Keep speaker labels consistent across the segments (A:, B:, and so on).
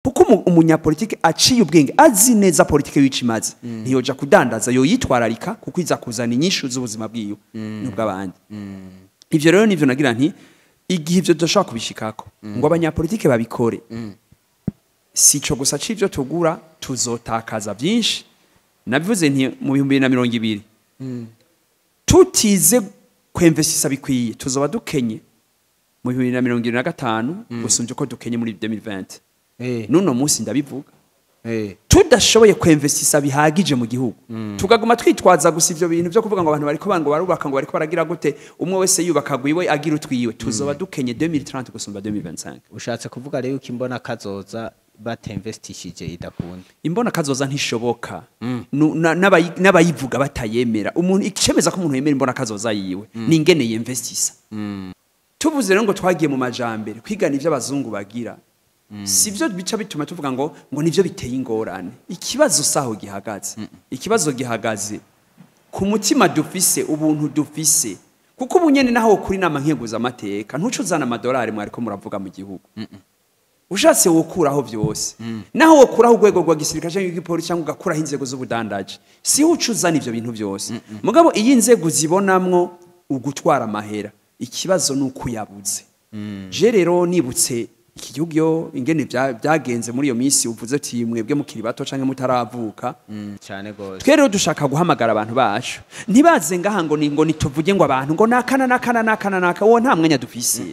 A: Kuko umunyapolitike aciye ubwenge, azi neza politike wicimaze, ntiyoja kudandaza, yoyitwararika kuko iza kuzana inyishu z'ubuzima bwiwe n'ubw'abandi. Ivyo rero nivyo nagira nti igihe ivyo tudashobora kubishikako ngo abanyapolitike babikore, si ico gusa c'ivyo tugura, tuzotakaza vyinshi. Nabivuze nti mu 2020 tutize kwemvesisa bikwiye, tuzoba dukenye mu 2025 gusumvya uko dukenye muri 2020. Nuno munsi ndabivuga, tudashoboye kwemvesisa bihagije mu gihugu, tugaguma twitwaza gusa ivyo bintu vyo kuvuga ngo abantu bariko ngo barubaka, ngo bariko baragira gute, umwe wese yubaka gwiwe agira utwiwe, tuzoba dukenye 2030 gusumba 2025.
B: Ushatse kuvuga rero yuko imbona kazoza batinvestishije idakunda?
A: Imbona kazoza ntishoboka. N'abayivuga batayemera. Umuntu icemeza ko umuntu yemera imbona kazoza yiwe ni ingene yinvestisa. Tuvuze rero ngo twagiye mu majambere kwigana ivyo abazungu bagira, sivyo bica bituma tuvuga ngo nivyo biteye ingorane. Ikibazo saho gihagaze, ikibazo gihagaze ku mutima dufise, ubuntu dufise. Kuko ubu nyene naho kuri nama nkeguza amateka, ntuco uzana amadolari mwariko muravuga mu gihugu. Ushatse wokuraho vyose, naho wokuraho urwego rwa gisirikare cyangwa igipolisi, cyangwa ugakuraho inzego z'ubudandaji, si uca uzana ivyo bintu vyose. Mugabo iyo inzego zibonamwo ugutwara amahera, ikibazo ni uko uyabuze. Je rero nibutse iki gihugu yo ingene byagenze muri iyo minsi uvuze ati mwebwe mukiri bato canke mutaravuka.
B: Cyane gose.
A: Twe rero dushaka guhamagara abantu bacu ntibaze ngaha ngo ni ngo nituvuge ngo abantu ngo nakana nakana nakana naka, uwo nta mwanya dufise.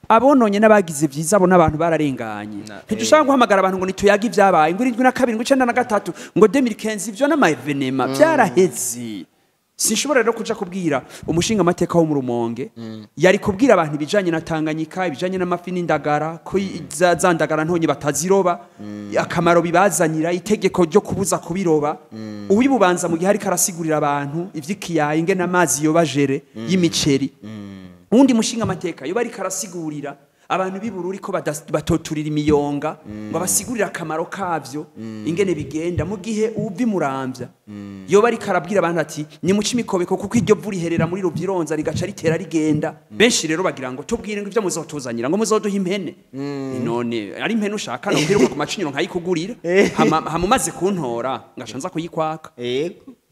A: Abononye n'abagize vyiza abo n'abantu bararenganye. Ntidushaka guhamagara abantu ngo nituyage ibyabaye ngo 72, ngo 93, ngo 2015, ivyo n'ama événements byaraheze. Sinshobora rero kuja kubwira umushinga amateka wo mu Rumonge yari kubwira abantu ibijanye na Tanganyika, ibijanye n'amafi n'indagara, ko za ndagara ntonye bataziroba, akamaro bibazanira, itegeko ryo kubuza kubiroba. Uwibubanza mu gihe ariko arasigurira abantu ivy'ikiyaye ingene amazi yoba géré y'imiceri, uwundi mushinga amateka yoba ariko arasigurira abantu b'ibururi ko batoturira imiyonga, ngo abasigurire akamaro kavyo ingene bigenda, mu gihe uva imuramvya yoba ariko arabwira abantu ati nimuce imikobeko kuko iryo vu riherera muri Ruvyironza rigaca ritera rigenda. Benshi rero bagira ngo tubwire ngo ivyo muzotuzanira, ngo muzoduha impene. None ari impene ushaka no kwiruka ku macinyiro nkayikugurira, hama umaze kuntora ngaca nza kuyikwaka.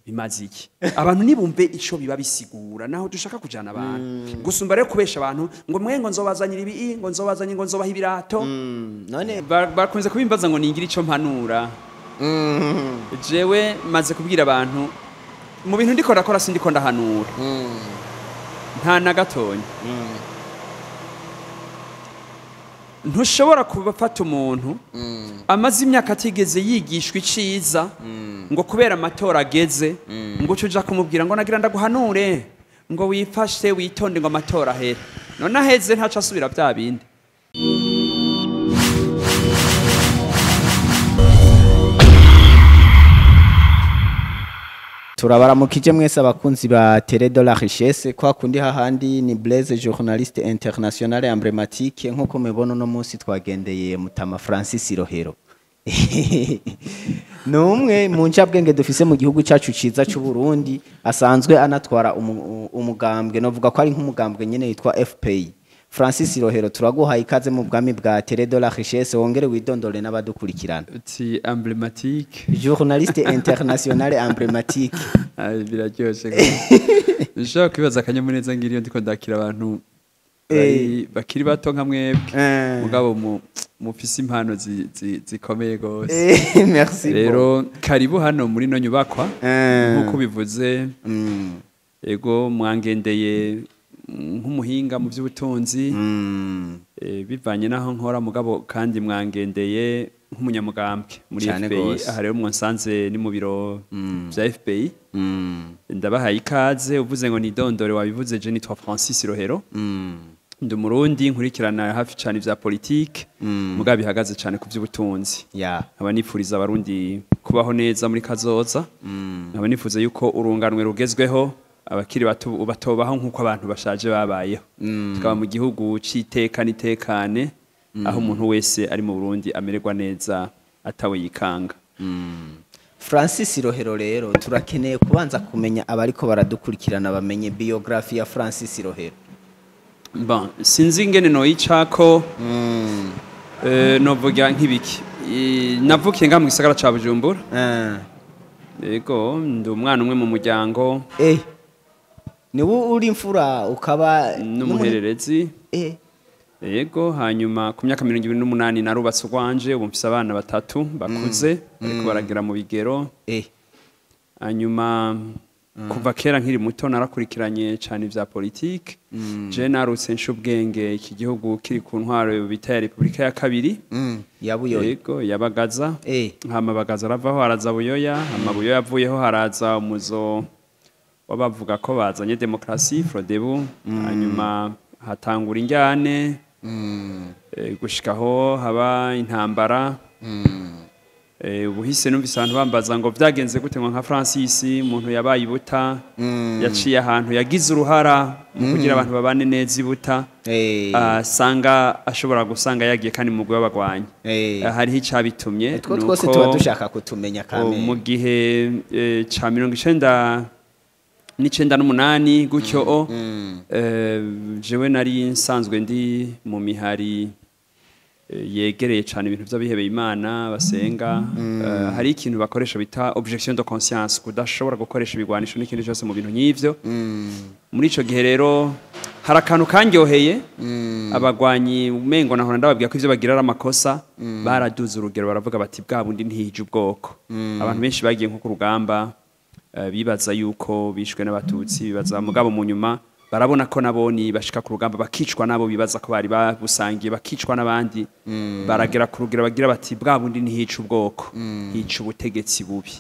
A: Bimaze iki? Abantu nibumve ico biba bisigura naho dushaka kujana abantu, gusumba rero kubesha abantu ngo mwe ngo nzobazanira ibi, ngo nzobazanye, ngo nzobaha ibirato.
B: None
A: Bakunze kubimbaza ngo ningira ico mpanura. Jewe maze kubwira abantu mu bintu ndiko ndakora, sindiko ndahanura nta na gatonya. Ntushobora kubafata umuntu amaze imyaka atigeze yigishwa iciza, ngo kubera amatora ageze ngo uce uja kumubwira ngo nagira ndaguhanure ngo wifashe witonde ngo amatora ahere. None aheze ntaco asubira bya bindi.
B: Turabaramukije mwese abakunzi ba Télé de la Richesse, kwa kundi hahandi ni Blaise, journaliste international emblématique. Nkuko mubibona, uno munsi twagendeye Mutama Francis Rohero. Ni umwe mu ncabwenge dufise mu gihugu cyacu ciza cy'u Burundi, asanzwe anatwara umugambwe, novuga ko ari nk'umugambwe nyene yitwa FPI. Francis Rohero, turaguhaye ikaze mu bwami bwa Télé de la Richesse, wongere widondore n'abadukurikirana.
A: Uti emblématique?
B: Journaliste international emblématique.
A: Ay, biraryoshe gose. Nshobora kwibaza akanyamuneza ngira iyo ndiko ndakira abantu bakiri bato nka mwebwe, mugabo mufise impano zikomeye gose.
B: Merci.
A: Rero karibu hano muri no nyubakwa. Nk'uko bivuze, ego, mwangendeye nk'umuhinga mu by'ubutunzi, bivanye n'aho nkora, mugabo kandi mwangendeye nk'umunyamugambwe muri
B: Cane
A: FPI.
B: gose.
A: Aha rero mwansanze ni mu biro bya FPI. Ndabahaye ikaze. Uvuze ngo nidondore, wabivuze. Je nitwa Francis Rohero, ndi umurundi nkurikirana hafi cyane ivya politike, mugabo bihagaze cyane ku by'ubutunzi. Nkaba nifuriza abarundi kubaho neza muri kazoza, nkaba nifuza yuko urunganwe rugezweho, abakiri bato batobaho nk'uko abantu bashaje babayeho, tukaba mu gihugu c'iteka n'itekane, aho umuntu wese ari mu Burundi amererwa neza atawe yikanga.
B: Francis Rohero, rero turakeneye kubanza kumenya, abariko baradukurikirana bamenye biographie ya Francis Rohero.
A: Bon, sinzi ingene noyicako. Novuga nk'ibiki? Navukiye ngaha mu gisagara ca Bujumbura. Yego, ndi umwana umwe mu muryango.
B: Ni wowe uri imfura ukaba
A: n'umuhererezi. Yego, hanyuma ku myaka 28 narubatse urwanje, ubu mfise abana batatu bakuze bariko baragera mu bigero. Hanyuma kuva kera nkiri muto narakurikiranye cyane ibya politike. Je narutse nsha ubwenge iki gihugu kiri ku ntwaro bita ya Repubulika ya kabiri.
B: Ya Buyoya.
A: Yego, yabagaza. Hama Bagaza aravaho haraza Buyoya, hama Buyoya avuyeho haraza umuzo w'abavuga ko bazanye demokarasi Frodebu, hanyuma hatangura injyane, gushikaho haba intambara. Ubuhise numvise abantu bambaza ngo vyagenze gute ngo nka Francis umuntu yabaye ibuta, yaciye ahantu yagize uruhara mu kugira abantu babane neza ibuta, asanga ashobora gusanga yagiye kandi mu mugwi w'abagwanyi. Hariho icabitumye.
B: Two twose tuba dushaka kutumenya kame.
A: Mu gihe ca 98 gutyo, jewe nari nsanzwe ndi mu mihari yegereye cyane ibintu by'abihebeye Imana basenga. Hari ikintu bakoresha bita objection de conscience, kudashobora gukoresha ibigwanisho n'ikindi cyose mu bintu nk'ivyo. Muri ico gihe rero hari akantu kanyoheye abagwanyi, umengo nahora ndababwira ko ivyo bagira ari amakosa. Baraduze urugero baravuga bati bwa bundi ntihije ubwoko. Abantu benshi bagiye nko ku rugamba, bibaza yuko bishwe n'abatutsi, bibaza, mugabo mu nyuma barabona ko naboni bashika ku rugamba bakicwa nabo bibaza ko bari babusangiye, bakicwa n'abandi. Baragera ku rugero bagira bati bwa bundi ntihica ubwoko, hica ubutegetsi bubi.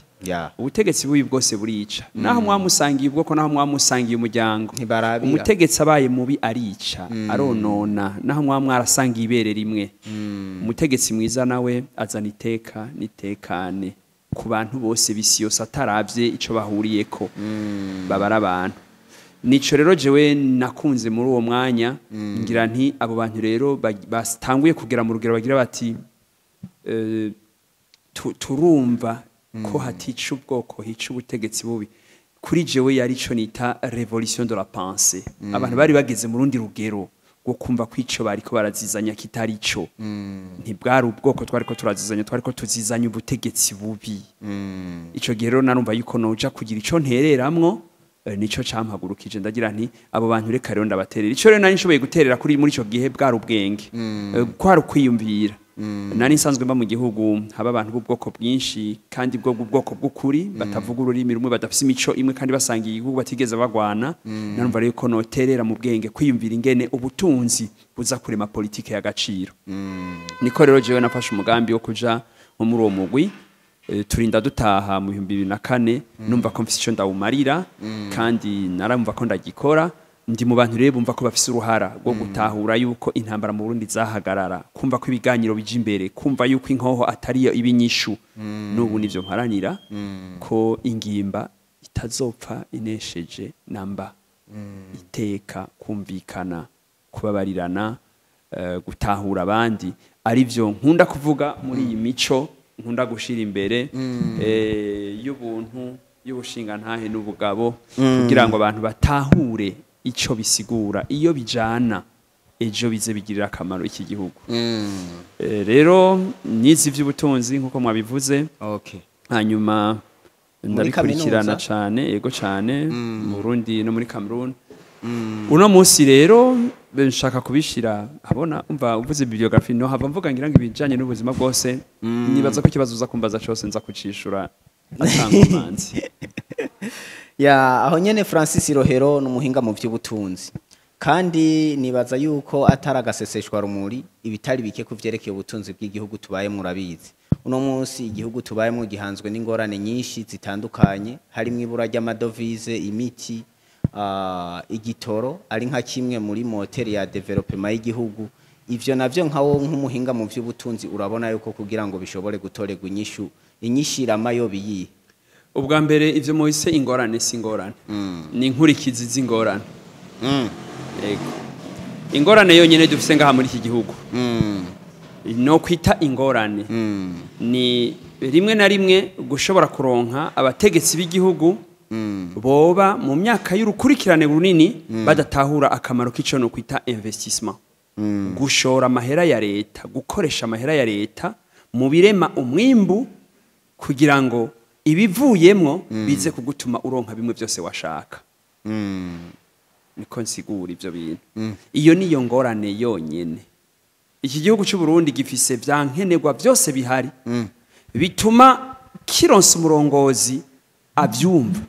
A: Ubutegetsi bubi bwose burica, naho mwamusangiye ubwoko, naho mwamusangiye umuryango.
B: Ntibarabira.
A: Umutegetsi abaye mubi arica, aronona, naho mwarasangiye ibere rimwe. Umutegetsi mwiza nawe azana iteka nitekane ku bantu bose bisi yose, ataravye ico bahuriyeko, babara abantu. Nico rero jewe nakunze muri uwo mwanya, ngira nti abo bantu rero batanguye kugera mu rugero bagira bati turumva ko hatica ubwoko, hica ubutegetsi bubi. Kuri jewe yari ico nita révolution de la pensée. Abantu bari bageze mu rundi rugero rwo kumva ko ico bariko barazizanya kitari ico. Ntibwari ubwoko twariko turazizanya, twariko tuzizanya ubutegetsi bubi. Ico gihe rero narumva yuko noja kugira ico ntereramwo, nico campagurukije, ndagira nti abo bantu reka rero ndabaterera. Ico rero nari nshoboye guterera kuri muri ico gihe bwari ubwenge, kwari ukwiyumvira. Nari nsanzwe mba mu gihugu haba abantu b'ubwoko bwinshi, kandi bwo bw'ubwoko bw'ukuri, batavuga ururimi rumwe, badafise imico imwe, kandi basangiye igihugu batigeze bagwana. Narumva rero ko noterera mu bwenge, kwiyumvira ingene ubutunzi buza kurema politike y'agaciro. Niko rero jewe nafashe umugambi wo kuja nko muri uwo mugwi. Turinda dutaha mu 2004, numva ko mfise ico ndawumarira, kandi naramva ko ndagikora. Ndi mu bantu rero bumva ko bafise uruhara rwo gutahura yuko intambara mu Burundi zahagarara, kumva ko ibiganiro bija imbere, kumva yuko inkoho atari yo ibinyishu. N'ubu nivyo mparanira, ko ingimba itazopfa inesheje namba. Iteka, kumvikana, kubabarirana, gutahura abandi, arivyo nkunda kuvuga muri iyi mico nkunda gushira imbere, y'ubuntu, y'ubushingantahe n'ubugabo, kugira ngo abantu batahure ico bisigura iyo bijana, ejo bize bigirira akamaro iki gihugu. Rero nize ivy'ubutunzi nkuko mwabivuze. Hanyuma ndabikurikirana
B: kaminuza?
A: Cane, yego cane, mu Burundi no muri Cameroon. Uno munsi rero nshaka kubishira habona. Umva, uvuze bibliography, no hava mvuga ngira ngo ibijanye n'ubuzima bwose. Nibaza ko ikibazo uza kumbaza cose nza kucishura atankomanzi.
B: Ya, aho nyene Francis Rohero ni umuhinga mu by'ubutunzi, kandi nibaza yuko atari agaseseshwa rumuri ibitari bike ku vyerekeye ubutunzi bw'igihugu tubaye. Murabizi, uno munsi igihugu tubayemo gihanzwe n'ingorane nyinshi zitandukanye, harimo ibura ry'amadovize, imiti, igitoro ari nka kimwe muri moteri ya développement y'igihugu. Ivyo navyo nkawo nk'umuhinga mu vy'ubutunzi urabona yuko kugira ngo bishobore gutorerwa inyishu, inyishirama yo biyihe?
A: Ubwa mbere, ivyo muhise ingorane si ingorane, ni inkurikizi z'ingorane. Yego, ingorane yonyene dufise ngaha muri iki gihugu, no kwita ingorane, ni rimwe na rimwe gushobora kuronka abategetsi b'igihugu boba mu myaka y'urukurikirane runini badatahura akamaro k'ico no kwita investissement, gushora amahera ya leta, gukoresha amahera ya leta. Mu birema umwimbu, kugira ngo ibivuyemwo bize kugutuma uronka bimwe byose washaka. Niko nsigura ivyo bintu. Iyo niyo ngorane yonyene. Iki gihugu cy'u Burundi gifise vya nkenerwa byose bihari bituma kironsa umurongozi avyumva,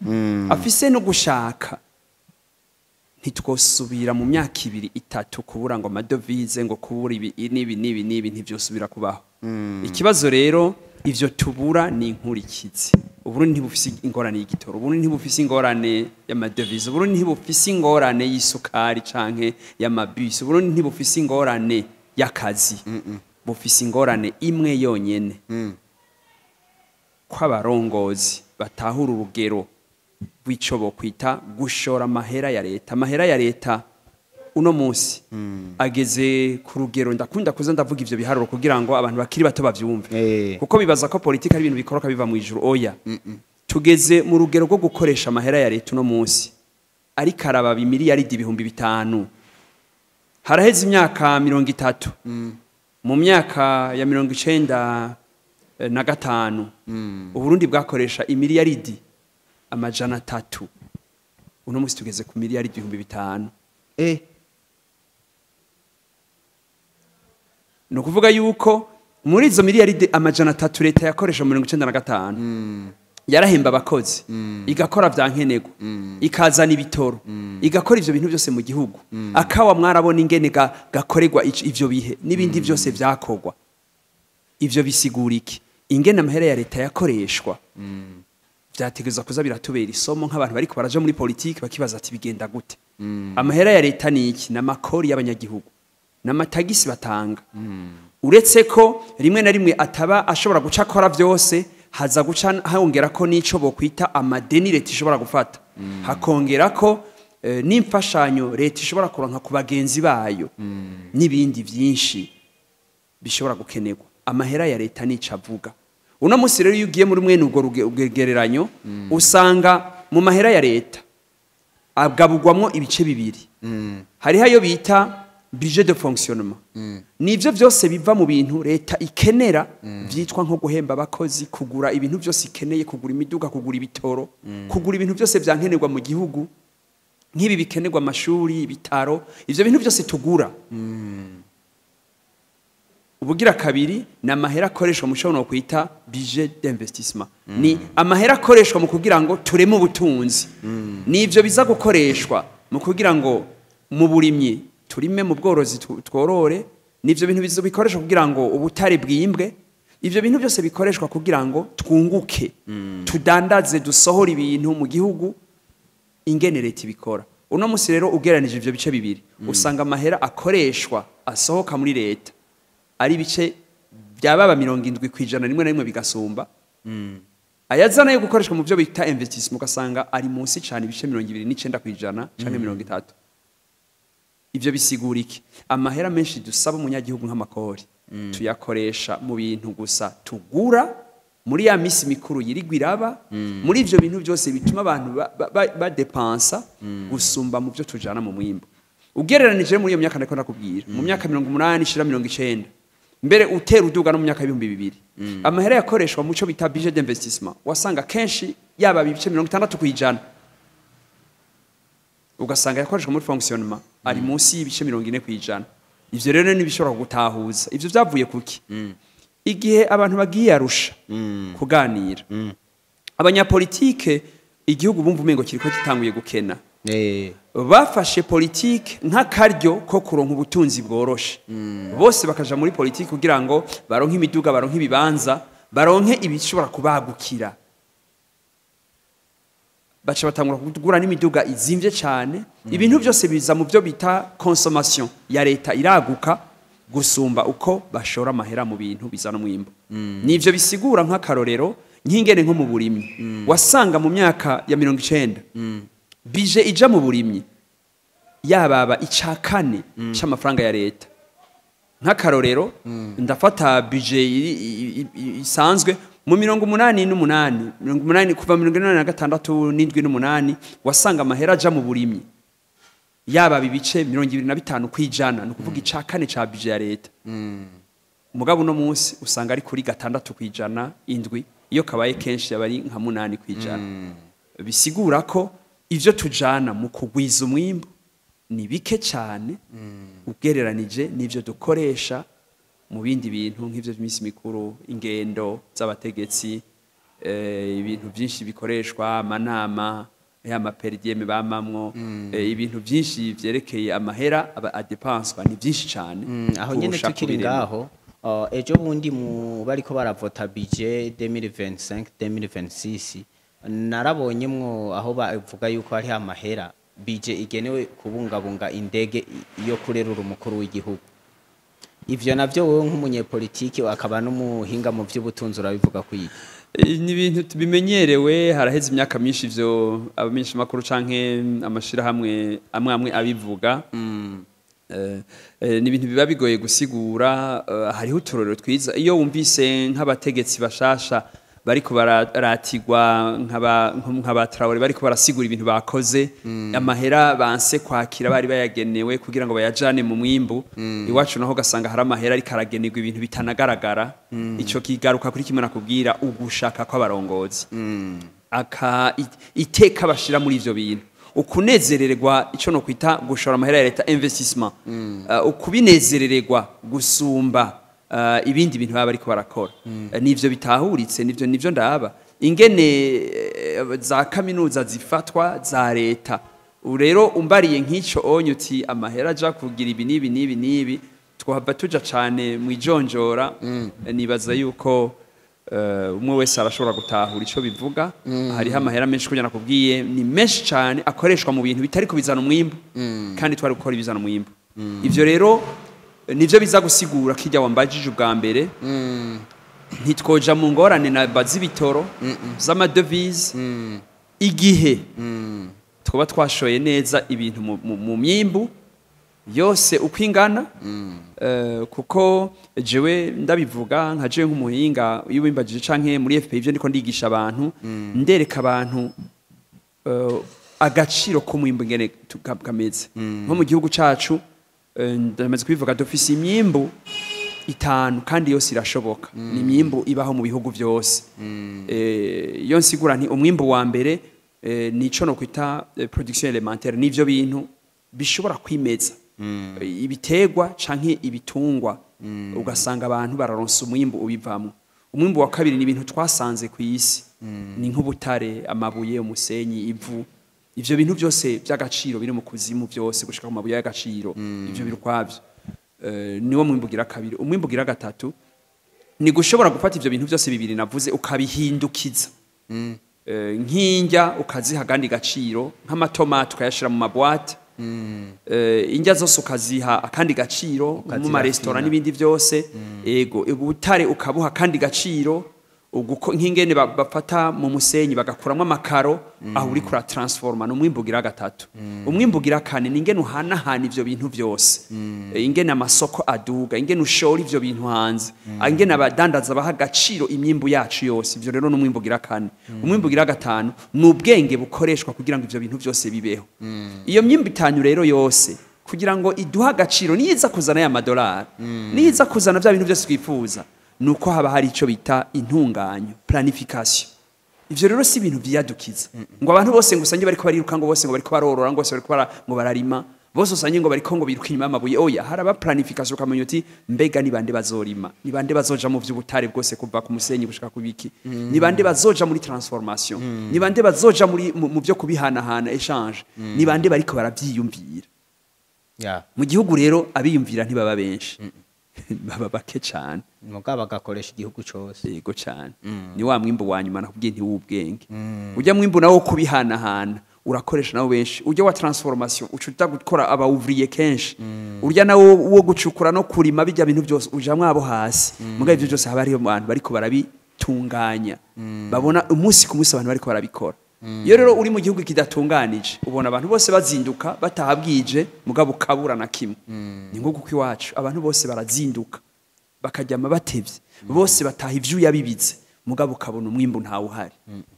A: afise no gushaka. Ntitwosubira mu myaka 2 3 kubura ngo amadovize, ngo kubura ibi n'ibi n'ibi n'ibi, ntivyosubira kubaho. Ikibazo rero ivyo tubura ni inkurikizi. Uburundi ntibufise ingorane y'igitoro, Uburundi ntibufise ingorane y'amadovize, Uburundi ntibufise ingorane y'isukari canke y'amabisi, Uburundi ntibufise ingorane y'akazi. Bufise ingorane imwe yonyene, kw'abarongozi batahura urugero rw'ico bokwita gushora amahera ya leta. Amahera ya leta uno munsi ageze ku rugero, ndakunda kuza ndavuga ivyo biharuro kugira ngo abantu bakiri bato bavyumve, kuko bibaza ko politika ari ibintu bikoroka biva mu ijuru. Oya, tugeze mu rugero rwo gukoresha amahera ya leta uno munsi ariko araba imiliyaridi 5000. Haraheze imyaka 30, mu myaka ya 95 Uburundi bwakoresha imiliyaridi 300. Uno munsi tugeze ku miliyaridi 5000. Ni ukuvuga yuko muri izo miliyaridi 300 leta yakoresha mu 95 yarahemba abakozi, igakora vya nkenerwa, ikazana ibitoro, igakora ivyo bintu byose mu gihugu. Akawa mwarabona ingene gakorerwa ivyo bihe n'ibindi byose vyakorwa. Ivyo bisigura iki? Ingene amahera ya leta yakoreshwa vyategerezwa kuza biratubera isomo nk'abantu bariko baraja muri politiki, bakibaza ati bigenda gute? Amahera ya leta ni iki? N'amakori y'abanyagihugu, n'amatagisi batanga. Uretse ko rimwe na rimwe ataba ashobora guca akora vyose, haza guca hongera ko n'ico bokwita amadeni leta ishobora gufata, hakongera ko n'imfashanyo leta ishobora kuronka ku bagenzi bayo, n'ibindi vyinshi bishobora gukenerwa. Amahera ya leta nico avuga. Uno munsi rero iyo ugiye muri mwene ubwo rugereranyo, usanga mu mahera ya leta agabugwamwo ibice bibiri. Hariho ayo bita budget de fonctionnement, nivyo vyose biva mu bintu leta ikenera, vyitwa nko guhemba abakozi, kugura ibintu vyose ikeneye, kugura imiduga, kugura ibitoro, kugura ibintu vyose vyankenerwa mu gihugu, nk'ibi bikenerwa amashuri, ibitaro, ivyo bintu byose tugura. Ubugira kabiri ni amahera akoreshwa mu cyo kwita budget d'investissement, ni amahera akoreshwa mu kugira ngo tureme ubutunzi. Nivyo biza gukoreshwa mu kugira ngo mu burimyi turime, mu bworozi tworore, nivyo bintu bizo bikoreshwa kugira ngo ubutare bwimbwe. Ivyo bintu byose bikoreshwa kugira ngo twunguke, tudandaze, dusohore ibintu mu gihugu. Ingene leta ibikora uno musi rero, ugereranije ivyo bice bibiri, usanga amahera akoreshwa asohoka muri leta ari ibice byababa 70%, rimwe na rimwe bigasumba. Ayazana yo gukoreshwa mu byo bita investissement ugasanga ari munsi cyane, ibice 29% canke 30. Ivyo bisigura iki? Amahera menshi dusaba umunyagihugu nk'amakori tuyakoresha mu bintu gusa tugura muri ya misi mikuru yirigwa iraba, muri ivyo bintu byose bituma abantu badepansa gusumba mu byo tujana mu mwimbo. Ugereranije muri iyo myaka ndiko ndakubwira, mu myaka 80 ishira 90, mbere utera uduga no mu myaka 2000, amahera yakoreshwa mu cyo bita budget d'investissement wasanga kenshi yaba ibice 60%, ugasanga yakoreshwa muri fonctionnement ari munsi y'ibice 40%. Ivyo rero ntibishobora gutahuza ivyo vyavuye kuki. Igihe abantu bagiye Arusha kuganira, abanyapolitike, igihugu bumva umengo kiriko gitanguye gukena, bafashe politike nk'akaryo ko kuronka ubutunzi bworoshe. Bose bakaja muri politike kugira ngo baronke imiduga, baronke ibibanza, baronke ibishobora kubagukira. Baca batangura kugura n'imiduga izimvye cyane. Ibintu byose biza mu byo bita consommation ya leta iraguka gusumba uko bashora amahera mu bintu bizana umwimbo. Nivyo bisigura nk'akarorero nk'ingene nko mu burimyi wasanga mu myaka ya 90 bije ija mu burimyi yababa ica kane c'amafaranga ya leta. Nk'akarorero ndafata bije isanzwe mu 88, 80, kuva 86 7 8, wasanga amahera aja mu burimyi yaba ibice 25%, ni ukuvuga ica kane ca bije ya leta. Mugabo uno munsi usanga ari kuri 6%, 7, iyo kabaye kenshi yaba ari nka 8%. Bisigura ko ivyo tujana mu kugwiza umwimbu ni bike cyane ugereranije n'ivyo dukoresha mu bindi bintu nk'ivyo by'iminsi mikuru, ingendo z'abategetsi, ibintu byinshi bikoreshwa, amanama, ya ma per diem bamamwo, ibintu byinshi vyerekeye amahera aba adépenswa ni byinshi cyane.
B: Aho nyene
A: kurusha
B: tukiri
A: kubirema.
B: Ngaho ejo bundi mu bariko baravota budget 2025 2026, narabonyemwo aho bavuga yuko hari amahera budget igenewe kubungabunga indege yo kurerura umukuru w'igihugu. Ivyo navyo wowe nk'umunyepolitiki akaba n'umuhinga mu vy'ubutunzi urabivuga kwiki?
A: Ni ibintu bimenyerewe, haraheze imyaka myinshi ivyo abamenyeshamakuru canke amashirahamwe amwe amwe abivuga. Ni ibintu biba bigoye gusigura. Hariho uturorero twiza iyo wumvise nk'abategetsi bashasha bariko baratigwa, nk'aba Traoré, bariko barasigura ibintu bakoze, amahera banse kwakira bari bayagenewe kugira ngo bayajane mu mwimbu. Iwacu naho gasanga hari amahera ariko aragenerwa ibintu bitanagaragara. Ico kigaruka kuri kimwe nakubwira, ugushaka kw'abarongozi, aka iteka bashira muri ivyo bintu, ukunezerererwa ico no kwita gushora amahera ya leta, investissement, ukubinezerererwa gusumba ibindi bintu baba bariko barakora. Nivyo bitahuritse, nivyo ndaba ingene za kaminuza zifatwa za leta. Ubu rero umbariye nk'ico onye uti amahera aja kugira ibi n'ibi n'ibi n'ibi, twahava tuja cane mwijonjora. Nibaza yuko umwe wese arashobora gutahura ico bivuga. Hariho amahera menshi, kugira nakubwiye, ni menshi cane akoreshwa mu bintu bitari kubizana umwimbu, kandi twari gukora ibizana umwimbu. Ivyo rero nivyo biza gusigura kirya wambajije ubwa mbere. Ntitwoja mu ngorane na baz'ibitoro z'amadevize igihe twaba twashoye neza ibintu mu myimbu yose uko ingana. Kuko jewe ndabivuga nka jewe nk'umuhinga, iyo wimbajije canke muri FPI ivyo ndiko ndigisha abantu, ndereka abantu agaciro k'umwimbu ingene kameze. Nko mu gihugu cacu, ndamaze kubivuga, dufise imyimbu itanu kandi yose irashoboka, ni imyimbu ibaho mu bihugu byose. Iyo nsigura nti umwimbu wa mbere nico no kwita production élémentaire, nivyo bintu bishobora kwimeza, ibiterwa canke ibitungwa, ugasanga abantu bararonsa umwimbu ubivamwo. Umwimbu wa kabiri ni ibintu twasanze ku isi, ni nk'ubutare, amabuye, umusenyi, ivu, ivyo bintu byose by'agaciro biri mu kuzimu byose gushika ku mabuye y'agaciro, ivyo biri ukwavyo. Niwo mwimbu ugira kabiri. Umwimbu ugira gatatu ni gushobora gufata ivyo bintu byose bibiri navuze ukabihindukiza, nk'indya ukaziha agandi gaciro, nk'amatomati ukayashira mu maboîte, indya zose ukaziha akandi gaciro mu maresitora n'ibindi byose. Ego, ubutare ukabuha akandi gaciro, nk'ingene bafata mu musenyi bagakuramo amakaro, aho uri kura transforma, ni umwimbu ugira gatatu. Umwimbu ugira kane ni ingene uhanahana ivyo bintu byose, ingene amasoko aduga, ingene ushora ivyo bintu hanze, ingene abadandaza baha agaciro imyimbu yacu yose. Ivyo rero ni umwimbu ugira kane. Umwimbu ugira gatanu ni ubwenge bukoreshwa kugira ngo ivyo bintu byose bibeho. Iyo myimbu itanu rero yose kugira ngo iduhe agaciro, niyiza kuzana ya madolari, niyiza kuzana bya bintu byose twifuza, nuko haba hari icyo bita intunganyo, planification. Ivyo rero si ibintu vyiyadukiza ngo abantu bose ngo usange bariko bariruka, ngo bose ngo bariko barorora, ngo bose bariko ngo bararima, bose usange ngo bariko ngo biruka inyuma y'amabuye. Oya, haraba planification, ukamenya uti mbega ni bande bazorima, ni bande bazoja mu vy'ubutare bwose kuva ku musenyi gushika ku biki, ni bande bazoja muri transformation, ni bande bazoja muri mu vyo kubihanahana, échange, ni bande bariko baravyiyumvira. Mu gihugu rero abiyumvira ntibaba benshi, baba bake cane.
B: Mugabo bagakoresha igihugu cose.
A: Yego cyane. Ni wa mwimbu wa nyuma nakubwiye nti w'ubwenge. Ujya mwimbu nawo kubihanahana urakoresha nawo benshi, ujya wa transformation uca uja gukora aba ouvrier kenshi, urya nawo wo gucukura no kurima bijya bintu byose ujamwo abo hasi. Mugabo ivyo byose haba hariho abantu bariko barabitunganya, babona umunsi ku munsi abantu bariko barabikora. Iyo rero uri mu gihugu kidatunganije, ubona abantu bose bazinduka bataha bwije, mugabo ukabura na kimwe. Ni nko kuko iwacu abantu bose barazinduka bakaryama batevye, bose bataha ivyuya bibize, mugabo ukabona umwimbu ntawe uhari.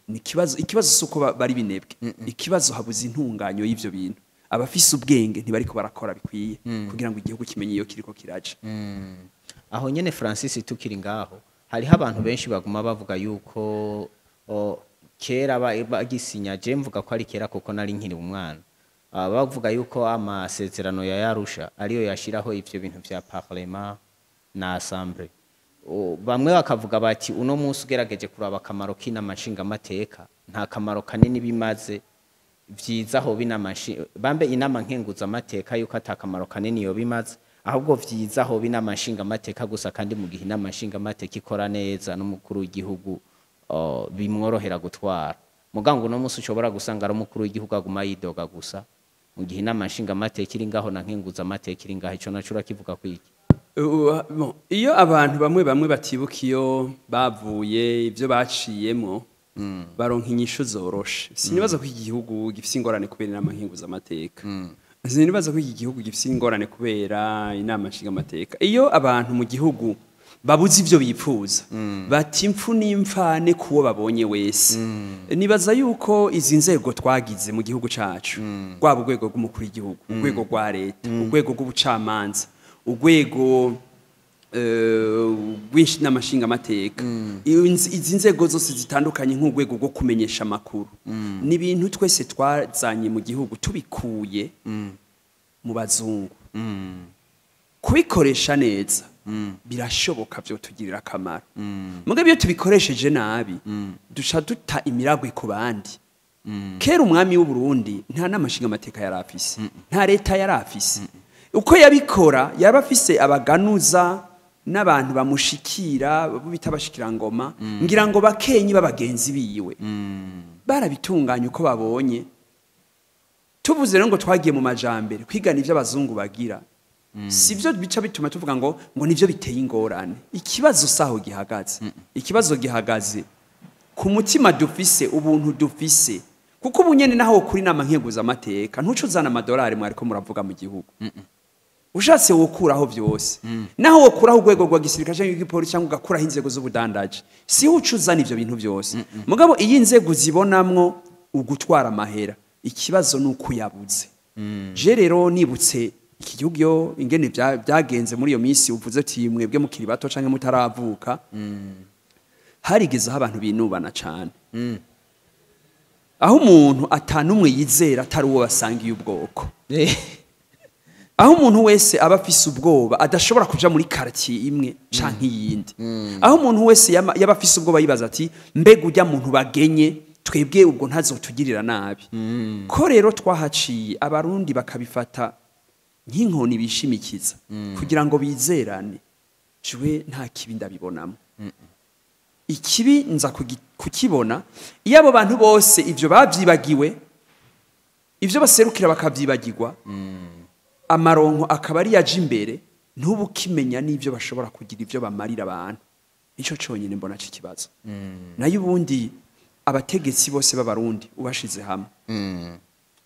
A: Ni ikibazo. Ikibazo si uko bari binebwe, ikibazo habuze intunganyo y'ivyo bintu. Abafise ubwenge ntibariko barakora bikwiye kugira ngo igihugu kimenye iyo kiriko kiraja.
B: Aho nyene Francis, tukiri ngaho, hariho abantu benshi baguma bavuga yuko kera bagisinya, je mvuga ko ari kera kuko nari nkiri umwana. Bavuga yuko amasezerano ya Yarusha ariyo yashiraho ivyo bintu vya parlement na assemblée. Bamwe bakavuga bati uno munsi ugerageje kuraba akamaro k'inama nshingamateka, nta kamaro kanini bimaze, vyiza aho inama bambe inama nkenguzamateka, yuko ata kamaro kanini yo bimaze, ahubwo vyiza aho inama nshingamateka gusa, kandi mu gihe inama nshingamateka ikora neza n'umukuru w'igihugu bimworohera gutwara. Mugango uno munsi ushobora gusanga ari umukuru w'igihugu aguma yidoga gusa, mu gihe inama nshingamateka iri ngaho na nkenguzamateka iri ngaho. Ico naco urakivuga kwiki?
A: Bon, iyo abantu bamwe bamwe batibuka iyo bavuye, ibyo baciyemo, baronka inyishu zoroshe. Sinibaza ko iki gihugu gifise ingorane kubera inama nkenguzamateka, sinibaza ko iki gihugu gifise ingorane kubera inama nshingamateka. Iyo abantu mu gihugu babuze ivyo bipfuza, bati impfu n'imfane kuwo babonye wese. Nibaza yuko izi nzego twagize mu gihugu cacu, rwaba urwego rw'umukuru w'igihugu, urwego rwa leta, urwego rw'ubucamanza, urwego rw'inama nshingamateka, izi nzego zose zitandukanye nk'urwego rwo kumenyesha amakuru, ni ibintu twese twazanye mu gihugu tubikuye mu bazungu. Kubikoresha neza birashoboka, vyotugirira akamaro. Mugabo iyo tubikoresheje nabi, duca duta imiragwe ku bandi. Kera umwami w'u Burundi nta nama nshingamateka yari afise, nta leta yari afise. Uko yabikora, yaba afise abaganuza n'abantu bamushikira, bo bita abashikirangoma, ngira ngo bakenyi b'abagenzi biwe, barabitunganya uko babonye. Tuvuze rero ngo twagiye mu majambere, kwigana ivyo abazungu bagira, sivyo bica bituma tuvuga ngo nivyo biteye ingorane. Ikibazo saho gihagaze, ikibazo gihagaze ku mutima dufise, ubuntu dufise, kuko ubu nyene naho kuri nama nkenguzamateka ntuco uzana amadolari mwariko muravuga mu gihugu. Ushatse wokuraho vyose, naho wokuraho urwego rwa gisirikare cyangwa igipolisi, cyangwa ugakuraho inzego z'ubudandaji, si uca uzana ivyo bintu byose. Mugabo iyo inzego zibonamwo ugutwara amahera, ikibazo ni uko uyabuze. Je rero nibutse iki gihugu yo ingene byagenze muri iyo minsi uvuze ati mwebwe mukiri bato canke mutaravuka, harigeze aho abantu binubana cane, aho umuntu atanumwe yizera atari uwo basangiye ubwoko, aho umuntu wese aba afise ubwoba adashobora kuja muri quartier imwe canke iyindi, aho umuntu wese yaba afise ubwoba yibaza ati mbega ujya muntu bagenye twebwe ubwo ntazotugirira nabi. Ko rero twahaciye, Abarundi bakabifata nk'inkoni bishimikiza kugira ngo bizerane, jewe nta kibi ndabibonamo. Ikibi nza kukibona iyo abo bantu bose ivyo bavyibagiwe, ivyo baserukira bakavyibagirwa, amaronko akaba ari yaje imbere, ntubu ukimenya n'ivyo bashobora kugira ivyo bamarira abantu. Ico conyine mbona c'ikibazo. Nayo ubundi abategetsi bose b'Abarundi ubashize hamwe,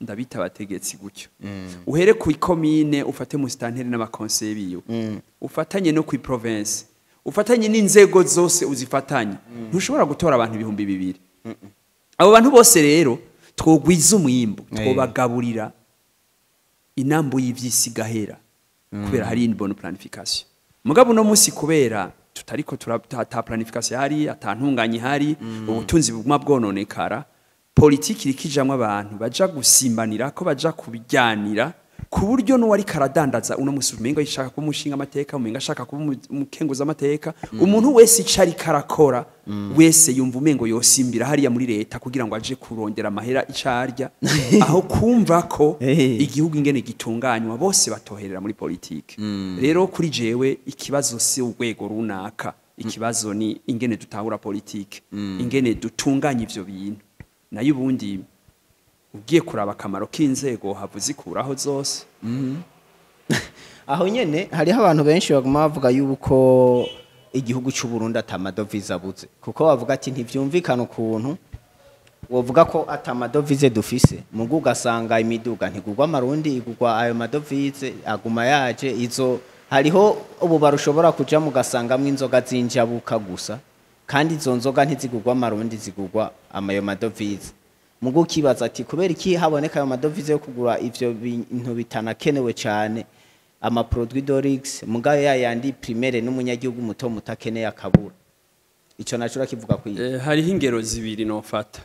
A: ndabita abategetsi gutyo, uhere ku ikomine, ufate musitanteri n'abakonseye biwe, ufatanye no ku province, ufatanye n'inzego zose uzifatanye, ntushobora gutora abantu 2000. Abo bantu bose rero twogwiza umwimbu, twobagaburira inambu y'ivyisi gahera, kubera hari une bonne planification. Mugabo uno munsi kubera tutariko ta planification hari, atantunganye hari, ubutunzi buguma bwononekara, politiki irikijamwo abantu baja gusimbanira ko baja kubijyanira, ku buryo n'uwari karadandaza uno musi umengo yishaka kuba umushinga amateka, umengo ashaka kuba umukenguza amateka. Umuntu wese ico ariko arakora wese yumva umengo yosimbira hariya muri leta kugira ngo aje kurondera amahera ico arya, aho kumva ko igihugu ingene gitunganywa bose batoherera muri politike. Rero kuri jewe ikibazo si urwego runaka, ikibazo ni ingene dutahura politike, ingene dutunganya ivyo bintu. Nayo ubundi ugiye kuraba akamaro k'inzego, havuze ikuraho zose.
B: Aho nyene hariho abantu benshi baguma bavuga yuko igihugu cy'u Burundi atamadovize abuze, kuko bavuga ati ntivyumvikana ukuntu wovuga ko atamadovize dufise, mugu ugasanga imiduga ntigurwa amarundi, igurwa ayo madovize aguma yaje. Izo hariho ubu barushobora kuja mugasangamwo inzoga zinjabuka gusa, kandi izo nzoga ntizigurwa amarundi, zigurwa amayo madovize. Mugu ukibaza ati kubera iki haboneka ayo madovize yo kugura ivyo bintu bitanakenewe cane? Ama produit de luxe, mugayo ya yandi primaire n'umunyagihugu muto muto akeneye akabura. Ico naco urakivuga kwiye?
A: Hariho ingero zibiri nofata.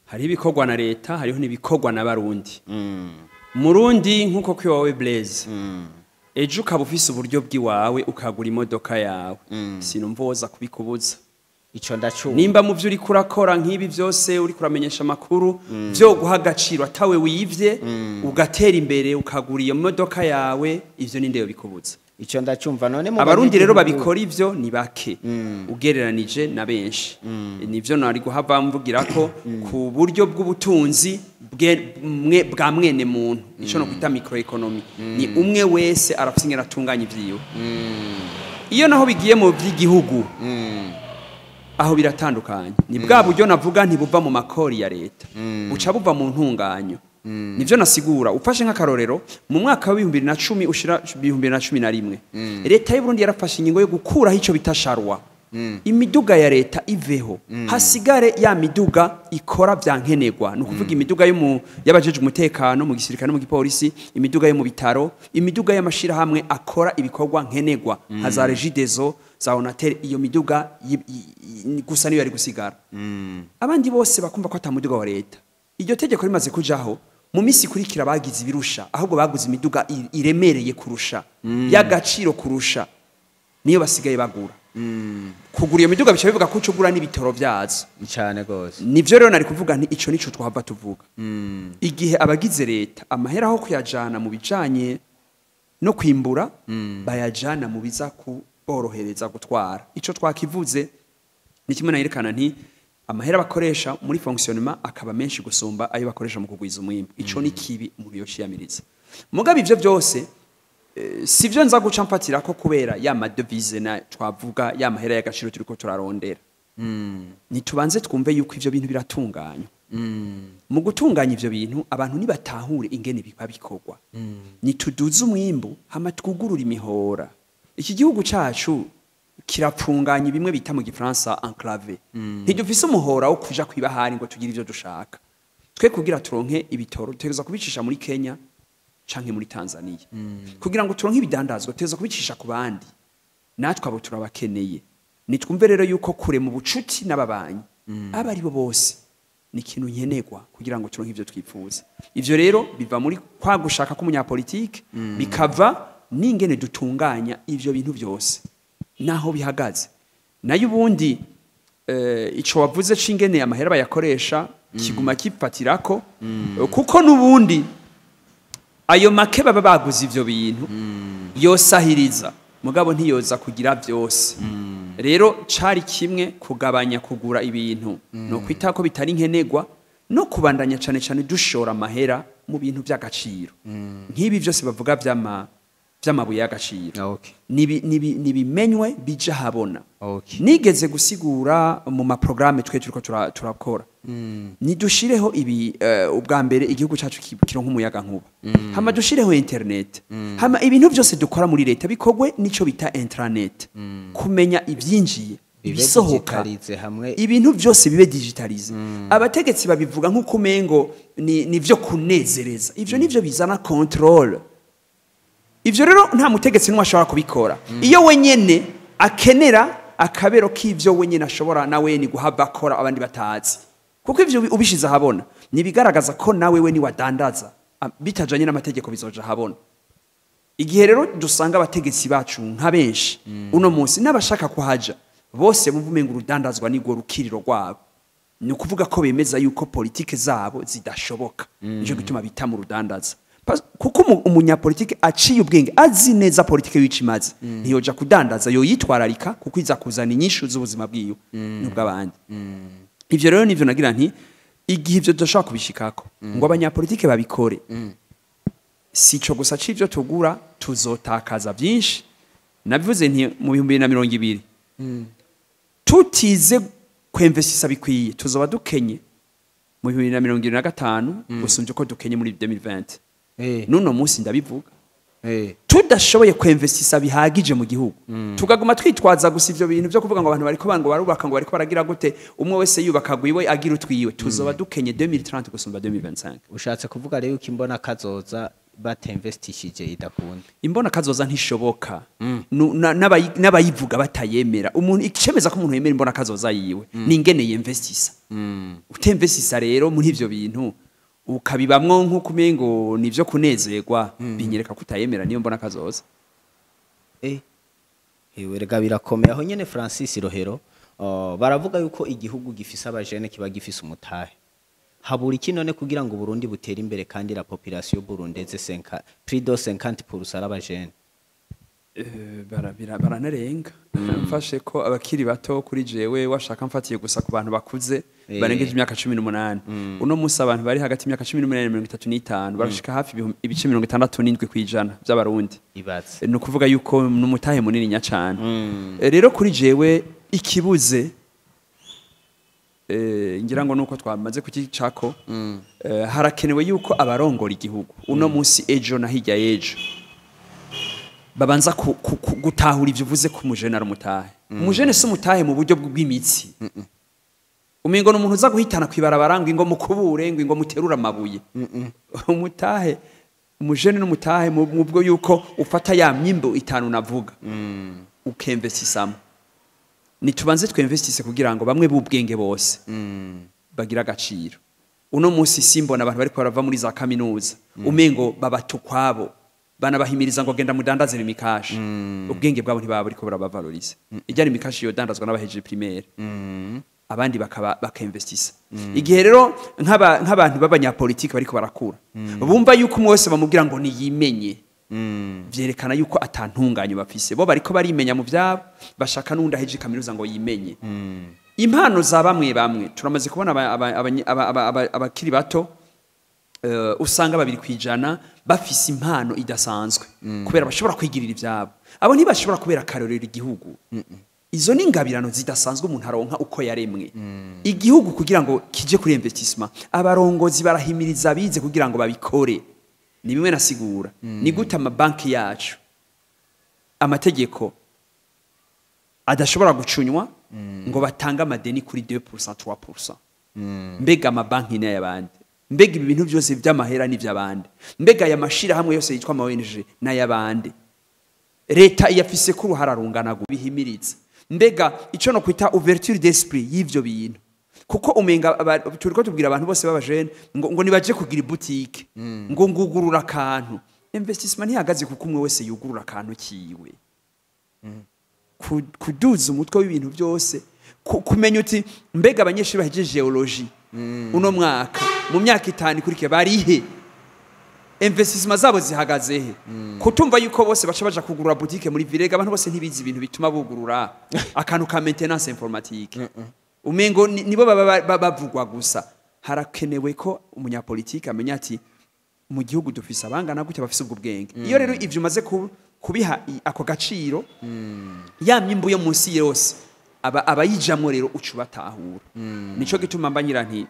A: Hariho ibikorwa na leta, hariho n'ibikorwa n'abarundi. Murundi nk'uko kwiwawe Blaise, ejo ukaba ufise uburyo bw'iwawe ukagura imodoka yawe, sinumva woza kubikubuza.
B: Ico ndacumva.
A: Nimba mu byo uriko urakora nk'ibi byose, uriko uramenyesha amakuru, byo guha agaciro atawe wivye, ugatera imbere ukagura iyo modoka yawe, ivyo ninde yobikubuza?
B: Ico ndacumva. None mu
A: Abarundi rero
B: banyagihugu-
A: babikora ivyo ni bake ugereranije na benshi. Nivyo nari guhava mvugira ko ku buryo bw'ubutunzi bwa mwene muntu, ico no kwita microéconomie, ni umwe wese arafise ingene atunganya ivyiwe. Iyo naho bigiye mu vy'igihugu, aho biratandukanye. Ni bwa buryo navuga ntibuva mu makori ya leta, buca buva mu ntunganyo. Nivyo nasigura. Ufashe nk'akarorero, mu mwaka wa 2010 ushira 2011, leta y'u Burundi yarafashe ingingo yo gukuraho ico bita charroi, imiduga ya leta iveho, hasigare ya miduga ikora vya nkenerwa, ni ukuvuga imiduga y'abajejwe umutekano mu gisirikare no mu gipolisi, imiduga yo mu bitaro, imiduga y'amashirahamwe akora ibikorwa nkenerwa nka za Regideso, za Onatel. Iyo miduga gusa niyo yari gusigara, abandi bose bakumva ko ata muduga wa leta. Iryo tegeko rimaze kujaho, mu minsi ikurikira bagize ibirusha, ahubwo baguze imiduga iremereye kurusha, y'agaciro kurusha, niyo basigaye bagura. Kugura iyo miduga bica bivuga ko uca ugura n'ibitoro vyazo.
B: Cyane gose.
A: Nivyo rero nari kuvuga nti ico nico twahava tuvuga. Igihe abagize leta amahera aho kuyajana mu bijanye no kwimbura, bayajana mu biza kuborohereza gutwara, ico twakivuze. Ni kimwe nayerekana nti amahera bakoresha muri fonctionnement akaba menshi gusumba ayo bakoresha mu kugwiza umwimbu. Ico ni kibi umuntu yociyamiriza. Mugabe ivyo byose sivyo nza guca mfatira ko kubera ya ma devises na twavuga, ya mahera y'agaciro turiko turarondera. Nitubanze twumve yuko ivyo bintu biratunganywa. Mu gutunganya ivyo bintu, abantu nibatahure ingene biba bikorwa. Nituduze umwimbu, hama twugurura imihora. Iki gihugu cacu kirapfunganya, bimwe bita mu gifaransa enclavé. Ntidufise umuhora wo kuja kwibahari ngo tugire ivyo dushaka. Twe kugira turonke ibitoro tutegerezwa kubicisha muri Kenya canke muri Tanzania. Kugira ngo turonke ibidandazwa tutegerezwa kubicisha ku bandi. Natwe abo turabakeneye. Nitwumve rero yuko kure mu bucuti n'ababanyi aba ari bo bose ni ikintu nkenerwa kugira ngo turonke ivyo twifuza. Ivyo rero biva muri kwa gushaka k'umunyapolitike, bikava n'ingene dutunganya ivyo bintu byose naho bihagaze. Nayo ubundi ico wavuze c'ingene amahera bayakoresha kiguma kifatirako, kuko n'ubundi ayo make baba baguze ivyo bintu yosahiriza, mugabo ntiyoza kugira byose. Rero cari kimwe kugabanya kugura ibintu no kwita ko bitari nkenerwa, no kubandanya cane cane dushora amahera mu bintu by'agaciro nk'ibi byose bavuga vy'amabuye y'agaciro. Nibimenywe bija habona. Nigeze gusigura mu ma programmes twe turiko turakora, nidushireho ibi ubwa mbere igihugu cacu kironka umuyaga nkuba, hama dushireho internet, hama ibintu byose dukora muri leta bikorwe nico bita intranet, kumenya ibyinjiye,
B: Bibe
A: ibisohoka,
B: digitalisé hamwe.
A: Ibintu byose bibe digitalisé. Abategetsi babivuga nk'uko umengo ni vyo kunezereza. Ivyo nivyo bizana contrôle. Ivyo rero nta mutegetsi n'umwe ashobora kubikora iyo wenyene akenera akabero k'ivyo wenyene ashobora nawe ni guhava akora abandi batazi, kuko ivyo ubishize ahabona nibigaragaza ko nawe we niwadandaza bitajanye n'amategeko bizoja ahabona. Igihe rero dusanga abategetsi bacu nka benshi uno munsi n'abashaka kuhaja bose bumva umenga urudandazwa nirwo rukiriro rwabo, ni ukuvuga ko bemeza yuko politike zabo zidashoboka. Nico gituma bita mu rudandaza. Kuko umunyapolitike aciye ubwenge, azi neza politike yica imaze, ntiyoja kudandaza, yoyitwararika kuko iza kuzana inyishu z'ubuzima bwiwe n'ubw'abandi. Ivyo rero nivyo nagira nti igihe ivyo tudashobora kubishikako ngo abanyapolitike babikore, si ico gusa c'ivyo tugura, tuzotakaza byinshi. Nabivuze nti mu 2020 tutize kwemvesisa bikwiye, tuzoba dukenye mu 2025 gusumbya uko dukenye muri 2020. N'uno munsi ndabivuga, tudashoboye kwemvesisa bihagije mu gihugu, tukaguma twitwaza gusa ivyo bintu byo kuvuga ngo abantu bariko ngo barubaka, ngo bariko baragira gute, umwe wese yubaka gwiwe agira utwiwe, tuzoba dukenye 2030 gusumba 2025.
B: Ushatse kuvuga rero yuko imbona kazoza Batinvestishije idakunda.
A: Imbona kazoza ntishoboka. N'abayivuga batayemera. Umuntu icemeza ko umuntu yemera imbona kazoza yiwe ni ingene yinvestisa. Utinvestisa rero muri ivyo bintu, ukabibamwo nk'uko umengo nivyo kunezerwa, binyereka ko utayemera niyo mbona kazoza.
B: Ewe rega birakomeye aho nyene. Francis Rohero, baravuga yuko igihugu gifise abajene kiba gifise umutahe. Habura iki none kugira ngo Burundi butere imbere, kandi la population burundaise 5 plus de 50% ari abajene?
A: Baranarenga. Mfashe ko abakiri bato, kuri jewe washaka mfatiye gusa ku bantu bakuze barengeje imyaka 18, uno munsi abantu bari hagati y'imyaka 18 na 35 barashika hafi ibice 67% by'Abarundi.
B: Ibatse.
A: Ni ukuvuga yuko n'umutahe munini nya cane. Rero kuri jewe ikibuze, ngira ngo nuko twamaze kukicako, harakenewe yuko abarongora igihugu uno munsi, ejo na hirya y'ejo, babanza gutahura ivyo uvuze ko umujene ari umutahe. Umujene si umutahe mu buryo bw'imitsi. Umengo ni umuntu uza guhitana kwibarabara ngo ingo mukubure, ngo ingo muterure amabuye. Umutahe, umujene n'umutahe mu bwo yuko ufata ya myimbo itanu navuga, ukinvestisamo. Nitubanze twinvestise kugira ngo bamwe b'ubwenge bose bagira agaciro. Uno munsi simbona abantu bariko barava muri za kaminuza umengo babata ukwabo, banabahimiriza ngo genda mudandaze imikashi. Ubwenge bwabo ntibaba bariko barabavaloriza. Ijyana imikashi yodandazwa n'abahejeje primaire, abandi bakaba bakainvestisa. Igihe rero nk'abantu b'abanyapolitiki bariko barakura bumva yuko umwe wese bamubwira ngo niyimenye, vyerekana yuko atantunganyo bafise. Bo bariko barimenya mu vyabo, bashaka n'undi ahejeje kaminuza ngo yimenye. Impano za bamwe bamwe turamaze kubona, abakiri bato, usanga 2% bafise impano idasanzwe kubera bashobora kwigirira ivyabo. Abo ntibashobora kubera akarorero igihugu. Izo ni ingabirano zidasanzwe umuntu aronka uko yaremwe. Igihugu kugira ngo kije kuri investissement, abarongozi barahimiriza abize kugira ngo babikore. Ni bimwe nasigura: ni gute amabanki yacu amategeko adashobora gucunywa ngo batange amadeni kuri 2%, 3%? Mbega amabanki ni ay'abandi? Mbega ibi bintu byose by'amahera ni iby'abandi? Mbega aya mashirahamwe yose yitwa ama ONG n'ay'abandi? Leta iyafise ko uruhara rungana bihimiriza? Mbega ico no kwita ouverture d'esprit y'ivyo bintu, kuko umenga turiko tubwira abantu bose b'abajene ngo nibaje kugira ibutike, ngo ngugurura akantu. Investissement ntihagaze kuko umwe wese yugurura akantu kiwe. Kuduza umutwe w'ibintu byose, kumenya uti mbega abanyeshuri bahejeje géologie uno mwaka, mu myaka 5 ikurikiye barihe? Investissement zabo zihagaze he? Kutumva yuko bose baca baja kugurura boutique muri ville, abantu bose ntibizi ibintu bituma bugurura akantu ka maintenance informatique, umengo nibo baba bavugwa gusa. Harakenewe ko umunyapolitike amenya ati mu gihugu dufise abangana gutya bafise ubwo bwenge. Iyo rero ivyo umaze kubiha ako gaciro, ya myimbu yo munsi yose abayijamwo rero uca ubatahura. Nico gituma mba ngira nti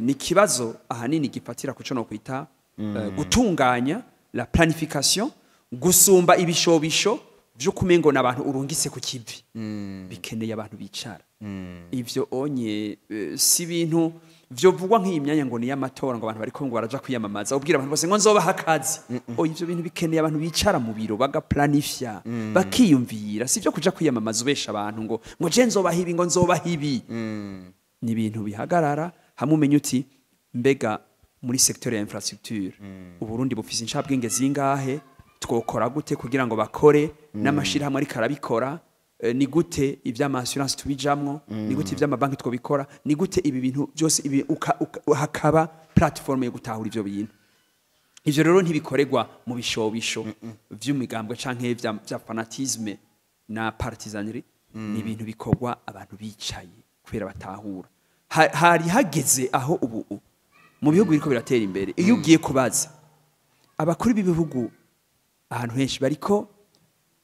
A: ni kibazo ahanini gifatira kuco no kwita gutunganya la planification gusumba ibishobisho vyo kumengo n'abantu urungitse ku kivi. Bikeneye abantu bicara. Ivyo onye si ibintu vyovugwa nk'iyi myanya ngo ni y'amatora, ngo abantu bariko ngo baraja kwiyamamaza, ubwira abantu bose ngo nzobaha akazi. Oya, ivyo bintu bikeneye abantu bicara mu biro, bagaplanifya, bakiyumvira. Si ivyo kuja kwiyamamaza ubesha abantu ngo je nzobaha ibi, ngo nzobaha ibi. Ni ibintu bihagarara hamwe, umenye uti mbega muri secteur ya infrastructure Uburundi bufise incabwenge zingahe? Twokora gute kugira ngo bakore n'amashirahamwe ariko arabikora? Ni gute ivy'ama assurance tubijamwo? Ni gute ivy'amabanki twobikora? Ni gute ibi bintu byose ibi hakaba platform yo gutahura ivyo bintu? Ivyo rero ntibikorerwa mu bishobisho vy'imigambwe canke vya fanatisme na partisanerie. Ni ibintu bikorwa abantu bicaye kubera batahura. Hari hageze aho ubu mu bihugu biriko biratera imbere, iyo ugiye kubaza abakuru b'ibihugu ahantu henshi, bariko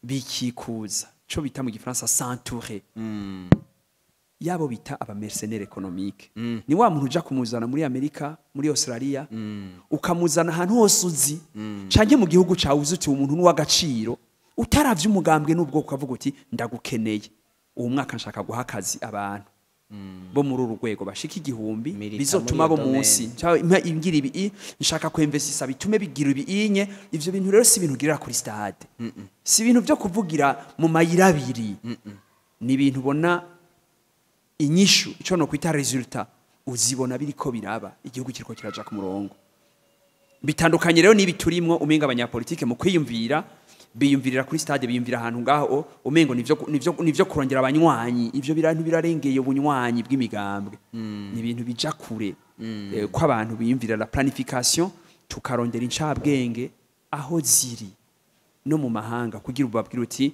A: bikikuza co bita mu Gifaransa s'entourer yabo bita aba mercenaires économiques. Ni wa muntu uja kumuzana muri Amerika, muri Australia, ukamuzana ahantu hose uzi canke mu gihugu cawe uzi uti umuntu n'uw'agaciro, utaravye umugambwe n'ubwoko, ukavuga uti ndagukeneye uwo mwaka, nshaka guha akazi abantu. Bo muri uru rwego bashika 1000
B: Milita
A: bizotuma
B: muri
A: bo
B: iyo
A: munsi ngira ibi, nshaka kwemvesisa bitume bigira ibi inye. Ivyo bintu rero si ibintu ugirira kuri stade, si ibintu byo kuvugira mu mayira abiri, ni ibintu ubona inyishu, ico no kwita résultat, uzibona biriko biraba, igihugu kiriko kiraja ku murongo. Bitandukanye rero n'ibi turimwo, umenga abanyapolitike mu kwiyumvira biyumvirira kuri stade, biyumvira ahantu ngaho, umengo nivyo kurongera abanywanyi. Ivyo birantu birarengeye ubunywanyi bw'imigambwe, ni ibintu bija kure. Ko abantu biyumvira la planification, tukarondera incabwenge aho ziri no mu mahanga, kugira ubabwire uti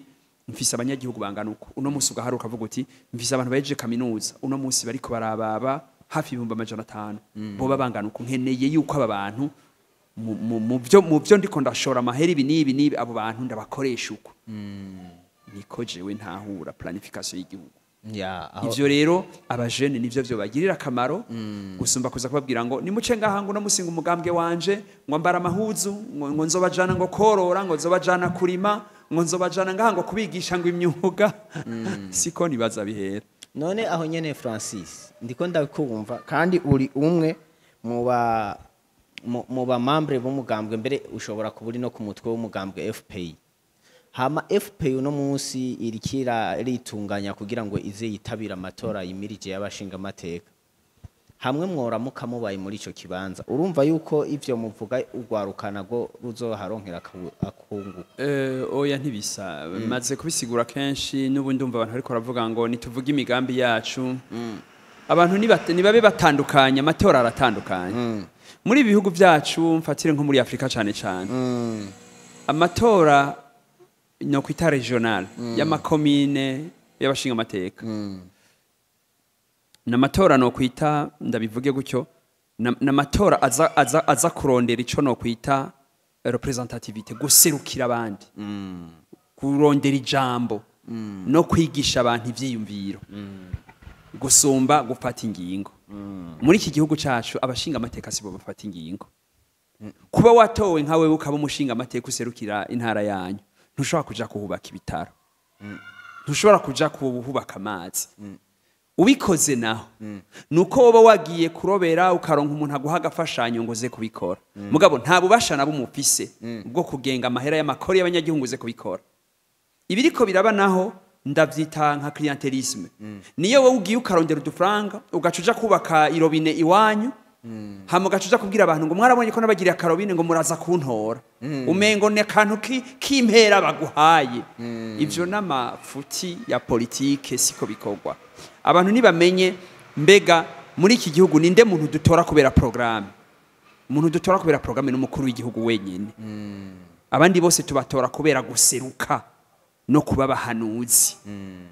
A: mfise abanyagihugu bangana uko uno munsi, ugaharuka ukavuga uti mfise abantu bahejeje kaminuza uno munsi bariko barababa hafi 500,000, boba bangana uko, nkeneye yuko aba bantu mu byo ndiko ndashora amahera ibi n'ibi n'ibi, abo bantu ndabakoresha uko. Niko jewe ntahura planification y'igihugu.
B: Ya, aho
A: Ivyo rero abajene nivyo vyo bagirira akamaro gusumba kuza kubabwira ngo nimuce ngaha, ngo no musinga umugambwe wanje, ngo ambara amahuzu, ngo nzobajana ngo korora, ngo nzobajana kurima, ngo nzobajana ngaha ngo kubigisha ngo imyuga. Siko nibaza bihera.
B: None aho nyene, Francis, ndiko ndakumva kandi uri umwe mu ba membre b'umugambwe, mbere ushobora kuba uri no ku mutwe w'umugambwe FPI. Hama FPI uno munsi irikira ritunganya kugira ngo ize yitabire amatora yimirije y'abashinga amateka. Hamwe mworamuka mubaye muri ico kibanza, urumva yuko ivyo muvuga urwarukana rwo ruzoharonkera akunguka?
A: Oya, ntibisa. Maze kubisigura kenshi, n'ubu ndumva abantu ariko baravuga ngo nituvuge imigambi yacu. Abantu nibabe batandukanye, amatora aratandukanye muri ibi bihugu byacu. Mfatire nko muri Afurika cyane cyane, amatora no kwita régional y'amakomine y'abashinga amateka ni amatora no kwita, ndabivuge gutyo, ni amatora aza kurondera ico no kwita représentativité, guserukira abandi, kurondera ijambo no kwigisha abantu ivyiyumviro gusumba gufata ingingo. Muri iki gihugu cacu abashinga amateka sibo bafata ingingo. Kuba watowe nkawe ukaba umushinga amateka userukira intara yanyu, ntushobora kuja kuhubaka ibitaro, ntushobora kuja kuhubaka amazi. Ubikoze naho nuko woba wagiye kurobera ukaronka umuntu aguha agafashanyo ngo uze kubikora, mugabo nta bubasha na bumufise bwo kugenga amahera y'amakori y'abanyagihugu uze kubikora. Ibiriko biraba naho ndavyita nka clientélisme. Niyo wowe ugiye ukarondera udufaranga, ugaca uja kubaka irobine iwanyu, hama ugaca uja kubwira abantu ngo mwarabonye ko nabagiriye akarobine, ngo muraza kuntora, umengo ni akantu k'impera baguhaye. Ivyo n'amafuti ya politike, siko bikorwa. Abantu ntibamenye mbega muri iki gihugu ninde muntu dutora kubera programme. Umuntu dutora kubera programme n'umukuru w'igihugu wenyine. Abandi bose tubatora kubera guseruka no kuba abahanuzi.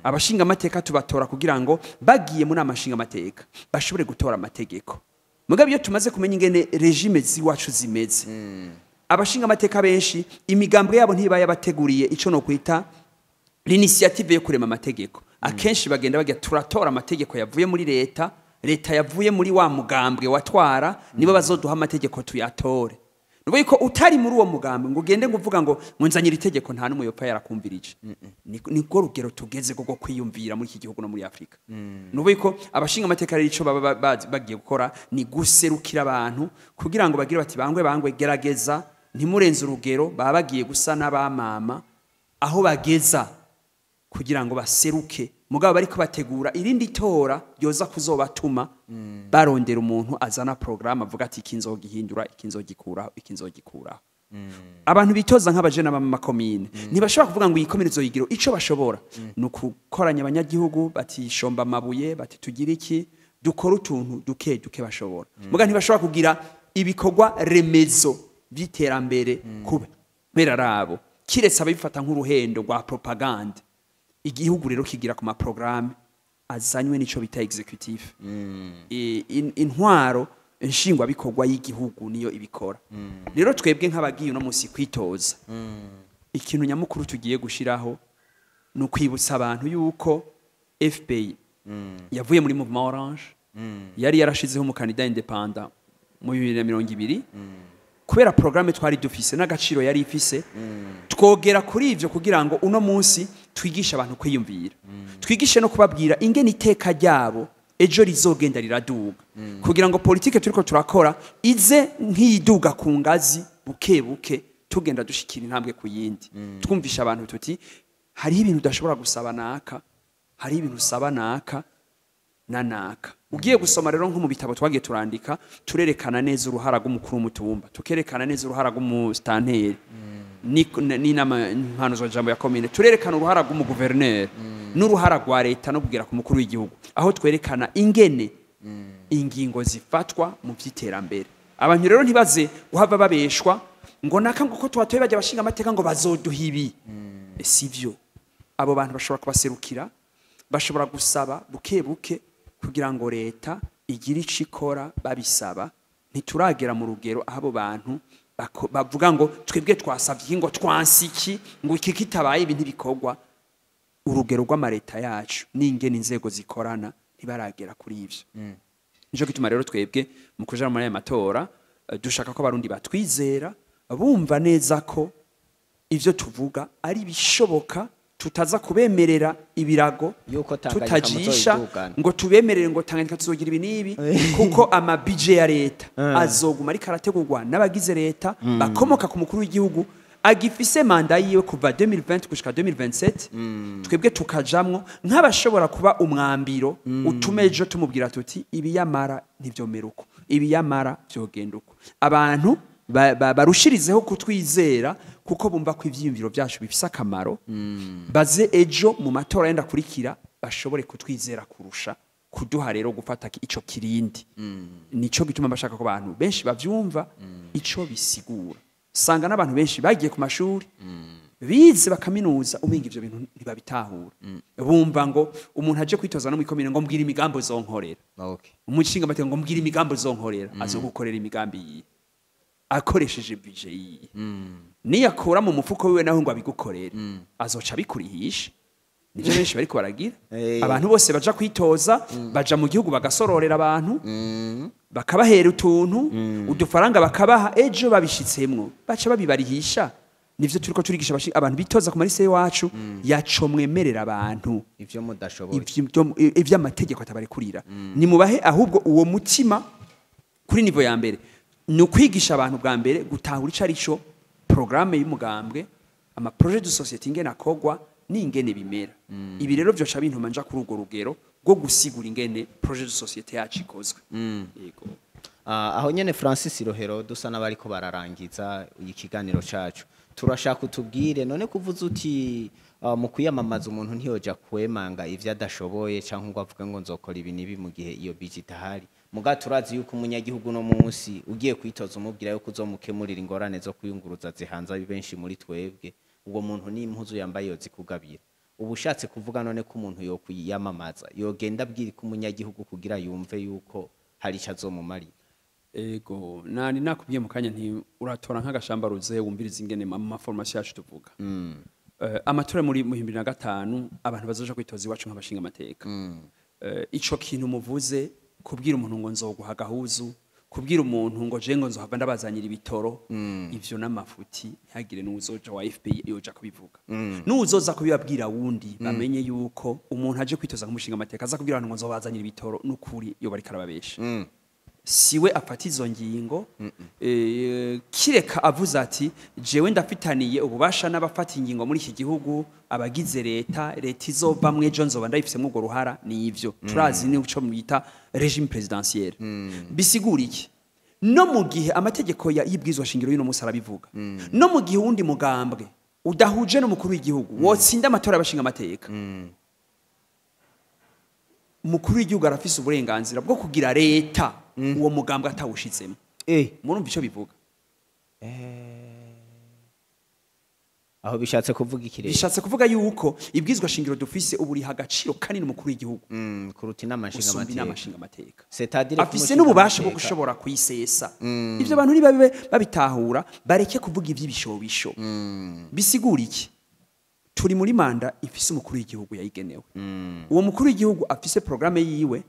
A: Abashinga amateka tubatora kugira ngo bagiye muri amashinga amateka bashobore gutora amategeko. Mugabo iyo tumaze kumenya ingene régime z'iwacu zimeze, abashinga amateka benshi imigambwe yabo ntiba yabateguriye ico no kwita l'initiative yo kurema amategeko. Akenshi bagenda bagira turatora amategeko yavuye muri leta, leta yavuye muri wa mugambwe watwara, nibo bazoduha amategeko tuyatore. Nuvuga ko utari muri uwo mugambwe ngo ugende ngo uvuga ngo nzanyira itegeko, nta n'umwe yopfa yarakumvirije. Niko rugero tugeze rwo kwiyumvira muri iki gihugu no muri Afrika. Nuvuga ko abashinga amateka rero ico baba bagiye gukora ni guserukira abantu kugira ngo bagire bati bangwe bangwe, gerageza ntimurenze urugero. Baba bagiye gusa n'abamama aho bageza kugira ngo baseruke, mugabo bariko bategura irindi tora ryoza kuzobatuma barondera umuntu azana programme, avuga ati iki nzogihindura, iki nzogikuraho, iki nzogikuraho. Abantu bitoza nk'abajene b'amakomine ntibashobora kuvuga ngo iyi komine izoyigira. Ico bashobora ni ukukoranya abanyagihugu batishomba amabuye, bati tugire iki, dukore utuntu duke duke bashobora, muga ntibashobora kugira ibikorwa remezo by'iterambere kubera rabo, kiretse ababifata nk'uruhendo rwa propagande. Igihugu rero kigira ku maprograme azanywe n'ico bita exécutif. Intwaro nshingwabikorwa y'igihugu niyo ibikora. Rero twebwe nk'abagiye uno munsi kwitoza, ikintu nyamukuru tugiye gushiraho ni ukwibutsa abantu yuko FPI yavuye muri Mouvement Orange yari yarashizeho umukandida indépendant mu 2020 kubera programme twari dufise n'agaciro yari ifise. Twogera kuri ivyo kugira ngo uno munsi twigishe abantu kwiyumvira, twigishe no kubabwira ingene iteka ryabo. Ejo rizogenda riraduga kugira ngo politike turiko turakora ize nk'iyiduga ku ngazi buke buke, tugenda dushikira intambwe ku yindi, twumvisha abantu tuti hariho ibintu udashobora gusaba naka, hariho ibintu usaba naka na naka. Ugiye gusoma rero nko mu bitabo twagiye turandika, turerekana neza uruhara rw'umukuru w'umutumba, tukerekana neza uruhara rw'umusitanteri n'inama mpanuzwajambo ya komine, turerekana uruhara rw'umuguverineri n'uruhara rwa leta no kugera ku mukuru w'igihugu, aho twerekana ingene ingingo zifatwa mu by'iterambere. Abantu rero ntibaze guhava babeshwa ngo naka ngo ko twatoye bajya bashinga amateka ngo bazoduha ibi. Sivyo. Abo bantu bashobora kubaserukira, bashobora gusaba buke buke kugira ngo leta igire ico ikora babisaba. Ntituragera mu rugero aho abo bantu bavuga ngo twebwe twasavye ngo twansiki ngo iki kitabaye ibi ntibikorwa. Urugero rw'amareta yacu n'ingene inzego zikorana ntibaragera kuri ivyo. Nico gituma rero twebwe mu kuja muri aya matora dushaka ko abarundi batwizera, bumva neza ko ivyo tuvuga ari bishoboka, tutaza kubemerera ibirago
B: Yuko Tanganyika
A: tutajisha
B: muzoyidugana.
A: ngo tubemerere ngo Tanganyika tuzogira ibi n'ibi, kuko ama budget ya leta azoguma ariko arategurwa n'abagize leta bakomoka ku mukuru w'igihugu agifise manda yiwe kuva 2020 gushika 2027. Twebwe tukajamwo nk'abashobora kuba umwambiro utume ejo tumubwira tuti ibi yamara ntivyomera uko, ibi yamara vyogenda uko. Abantu barushirizeho kutwizera kuko bumva ko ivyiyumviro vyacu bifise akamaro, baze ejo mu matora yenda kurikira bashobore kutwizera kurusha kuduha rero gufata ico kirindi. Nico gituma bashaka ko abantu benshi bavyumva ico bisigura. Sanga n'abantu benshi bagiye ku mashuri bize bakaminuza, umenga ivyo bintu ntibabitahura. Bumva ngo umuntu aje kwitoza no mwikomine ngo mbwira imigambi uzonkorera, umushinga amateka ngo mbwira imigambi uzonkorera, azogukorera imigambi yiye akoresheje budget yiye, niyakura mu mufuko wiwe naho ngo abigukorere azoca abikurihisha. Nivyo benshi bariko baragira. Abantu bose baja kwitoza baja mu gihugu bagasororera abantu, bakabahera utuntu udufaranga bakabaha, ejo babishitsemwo baca babibarihisha. Nivyo turiko turigisha abantu bitoza ku marise iwacu, yaco mwemerera abantu
B: ivyo mudashoboye,
A: ivy'amategeko atabarekurira. Nimubahe ahubwo uwo mutima. Kuri niveau ya mbere ni ukwigisha abantu bwa mbere gutahura ico arico programme y'umugambwe, ama projet de société ingene akogwa n'ingene bimera. Ibi rero vyoca bintuma nja kuri urwo rugero rwo gusigura ingene projet de société yacu ikozwe. Yego.
B: Aho nyene Francis Rohero, dusa n'abariko bararangiza ikiganiro cacu, turashaka utubwire none kuvuza uti mu kwiyamamaza umuntu ntiyoja kwemanga ivyo adashoboye canke ngo avuge ngo nzokora ibi n'ibi mu gihe iyo budget itahari. Muga turazi yuko umunyagihugu no munsi ugiye kwitoza umubwira yuko uzomukemurira ingorane zo kwiyunguruza zihanze benshi muri twebwe, uwo muntu n'impuzu yambaye yozikugabira. Ubu ushatse kuvuga none ko umuntu yokwiyamamaza yogenda abwira ko umunyagihugu kugira yumve yuko hari ico azomumarira?
A: Ego, nani nakubwiye mu kanya nti uratora nk'agashamba ruze wumviriza ingene mu ma formation yacu tuvuga. Amatora muri mu 2005 abantu bazoja kwitoza iwacu nk'abashinga amateka. Ico kintu muvuze, kubwira umuntu ngo nzoguha agahuzu, kubwira umuntu ngo je ngo nzohava ndabazanira ibitoro, ivyo n'amafuti. Ntihagire n'uzoja wa FPI yoja kubivuga, n'uzoza kubibabwira wundi. Bamenye yuko umuntu aje kwitoza nk'umushinga amateka aza kubwira abantu ngo nzobazanira ibitoro, n'ukuri yo bariko arababesha. Siwe afata izo ngingo. Kireka avuze ati jewe ndafitaniye ububasha n'abafata ingingo muri iki gihugu, abagize leta, leta izovamwo ejo nzoba ndayifisemo urwo ruhara. Ni ivyo turazi, ni ico mwita régime présidentiel. Bisigura iki? No mu gihe amategeko ya y'ibwirizwa shingiro y'uno munsi arabivuga, no mu gihe uwundi mugambwe udahuje n'umukuru w'igihugu wotsinda amatora y'abashinga amateka, umukuru w'igihugu arafise uburenganzira bwo kugira leta uwo mugambwe atawushitsemo. Murumva ico bivuga?
B: Aho bishatse kuvuga ikirere?
A: Bishatse kuvuga yuko ibwirizwa shingiro dufise ubu riha agaciro kanini umukuru w'igihugu
B: kuruta inama
A: gusumba inama
B: nshingamateka.
A: Nshingamateka.
B: C'est-à-dire ko
A: Afise n'ububasha bwo
B: umushingamateka-
A: gushobora kuyisesa. Ivyo bantu nibabe babitahura, bareke kuvuga ivy'ibishobisho. Bisigura iki? Turi muri manda ifise umukuru w'igihugu yayigenewe. Uwo mukuru w'igihugu afise programme yiwe,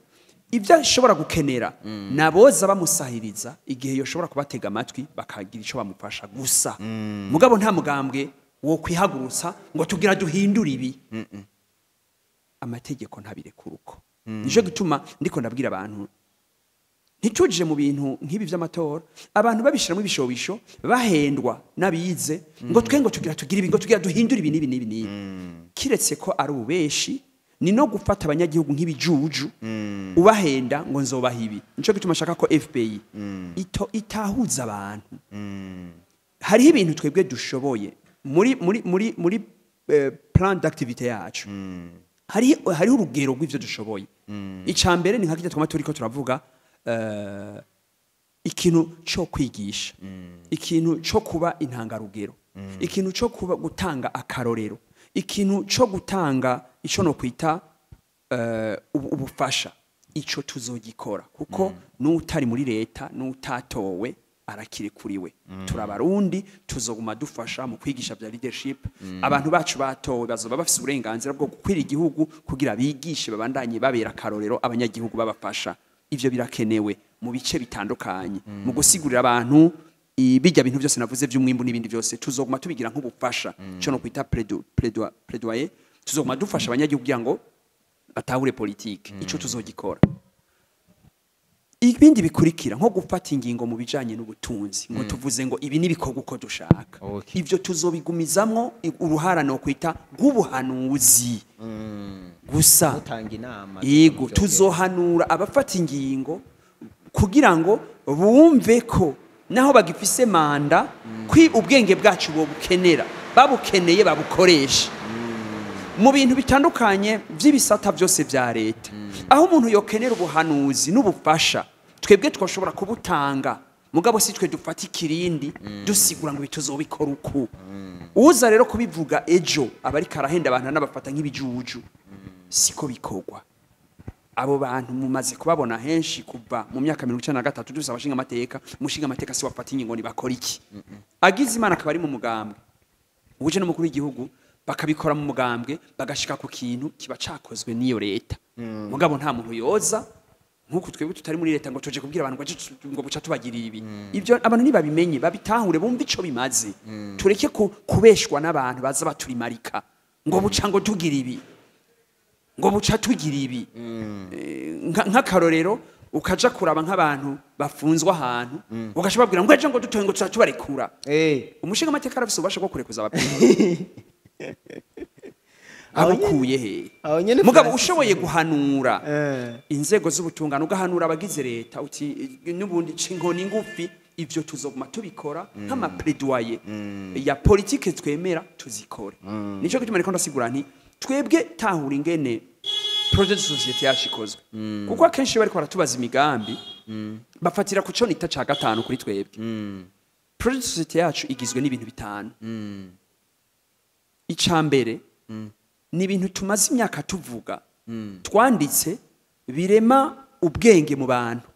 A: ibyo ashobora gukenera naboza bamusahiriza igihe yoshobora kubatega amatwi bakagira ico bamufasha gusa. Mugabo nta mugambwe wo kwihagurutsa ngo tugira duhindure ibi, amategeko ntabirekura uko. Nico gituma ndiko ndabwira abantu ntituje mu bintu nk'ibi vy'amatora, abantu babishiramo ibishobisho, bahendwa n'abize ngo twe ngo tugira tugira ibi, ngo tugira duhindure ibi n'ibi n'ibi n'ibi. Kiretse ko ari ububeshi, ni no gufata abanyagihugu nk'ibijuju, ubahenda ngo nzobaha ibi. Nico gituma nshaka ko FPI ito itahuza abantu. Hariho ibintu twebwe dushoboye muri plan d'activité yacu. Hariho urugero rw'ivyo dushoboye. Ica mbere ni nka kirya twama turiko turavuga, ikintu cyo kwigisha, ikintu cyo kuba intangarugero, ikintu cyo kuba gutanga akarorero, ikintu cyo gutanga ico no kwita ubufasha. Ico tuzogikora kuko n'utari muri leta n'utatowe arakirekuriwe. Turabarundi, tuzoguma dufasha mu kwigisha bya leadership. Abantu bacu batowe bazoba bafise uburenganzira bwo gukwira igihugu kugira bigishe, babandanye babera akarorero abanyagihugu, babafasha. Ivyo birakenewe mu bice bitandukanye, mu gusigurira abantu bijya bintu byose navuze by'umwimbu n'ibindi byose. Tuzoguma tubigira nk'ubufasha, cyo no kwita plaidoyer. Tuzoguma dufasha abanyagihugu kugira ngo batahure politike. Ico tuzogikora. Ibindi bikurikira, nko gufata ingingo mu bijanye n'ubutunzi, ngo tuvuze ngo ibi nibikorwa uko dushaka, ivyo tuzobigumizamwo uruhara no kwita rw'ubuhanuzi gusa.
B: Gutanga inama.
A: Yego, tuzohanura abafata ingingo kugira ngo bumve ko naho bagifise manda, kwi ubwenge bwacu bukenera, babukeneye, babukoresha mu bintu bitandukanye by'ibisata byose bya leta. Aho umuntu yokenera ubuhanuzi n'ubufasha, twebwe twashobora kubutanga, mugabo si twe dufata ikirindi dusigura ngo bituzobikora uku. Uza rero kubivuga ejo aba ariko arahenda abantu, anabafata nk'ibijuju. Siko bikorwa. Abo bantu mumaze kubabona henshi kuva mu myaka 93 dusaba abashinga amateka. Umushinga amateka si wafata ingingo nibakora iki. Agize Imana akaba ari mu mugambwe uje n'umukuru w'igihugu, bakabikora mu mugambwe, bagashika ku kintu kiba cakozwe n'iyo leta. Mugabo nta muntu yoza nk'uku twebwe tutari muri leta ngo tuje kubwira abantu ngo ngo buca tubagirira ibi. Ibyo abantu nibabimenye, babitahure, bumve ico bimaze. Tureke kubeshwa n'abantu baza baturimarika ngo buca ngo tugira ibi, ngo buca tugira ibi. Nk'akarorero, ukaja kuraba nk'abantu bafunzwe ahantu, ugaca babwira ngo ejo ngo dutoye ngo tuza tubarekura. Umushinga amateka arafise ububasha bwo kurekuza abapfuye abukuye he?
B: Aho nyene.
A: Mugabo
B: Francis.
A: ushoboye guhanura inzego z'ubutungane, ugahanura abagize leta uti n'ubundi ca inkoni ngufi. Ivyo tuzoguma tubikora nk'ama plaidoyer ya politike twemera tuzikore. Nico gituma ariko ndasigura nti twebwe tahura ingene projet de société yacu ikozwe, kuko akenshi bariko baratubaza imigambi bafatira ku co nita ca gatanu. Kuri twebwe, projet de société yacu igizwe n'ibintu bitanu. Ica mbere ni ibintu tumaze imyaka tuvuga, twanditse, birema ubwenge mu bantu,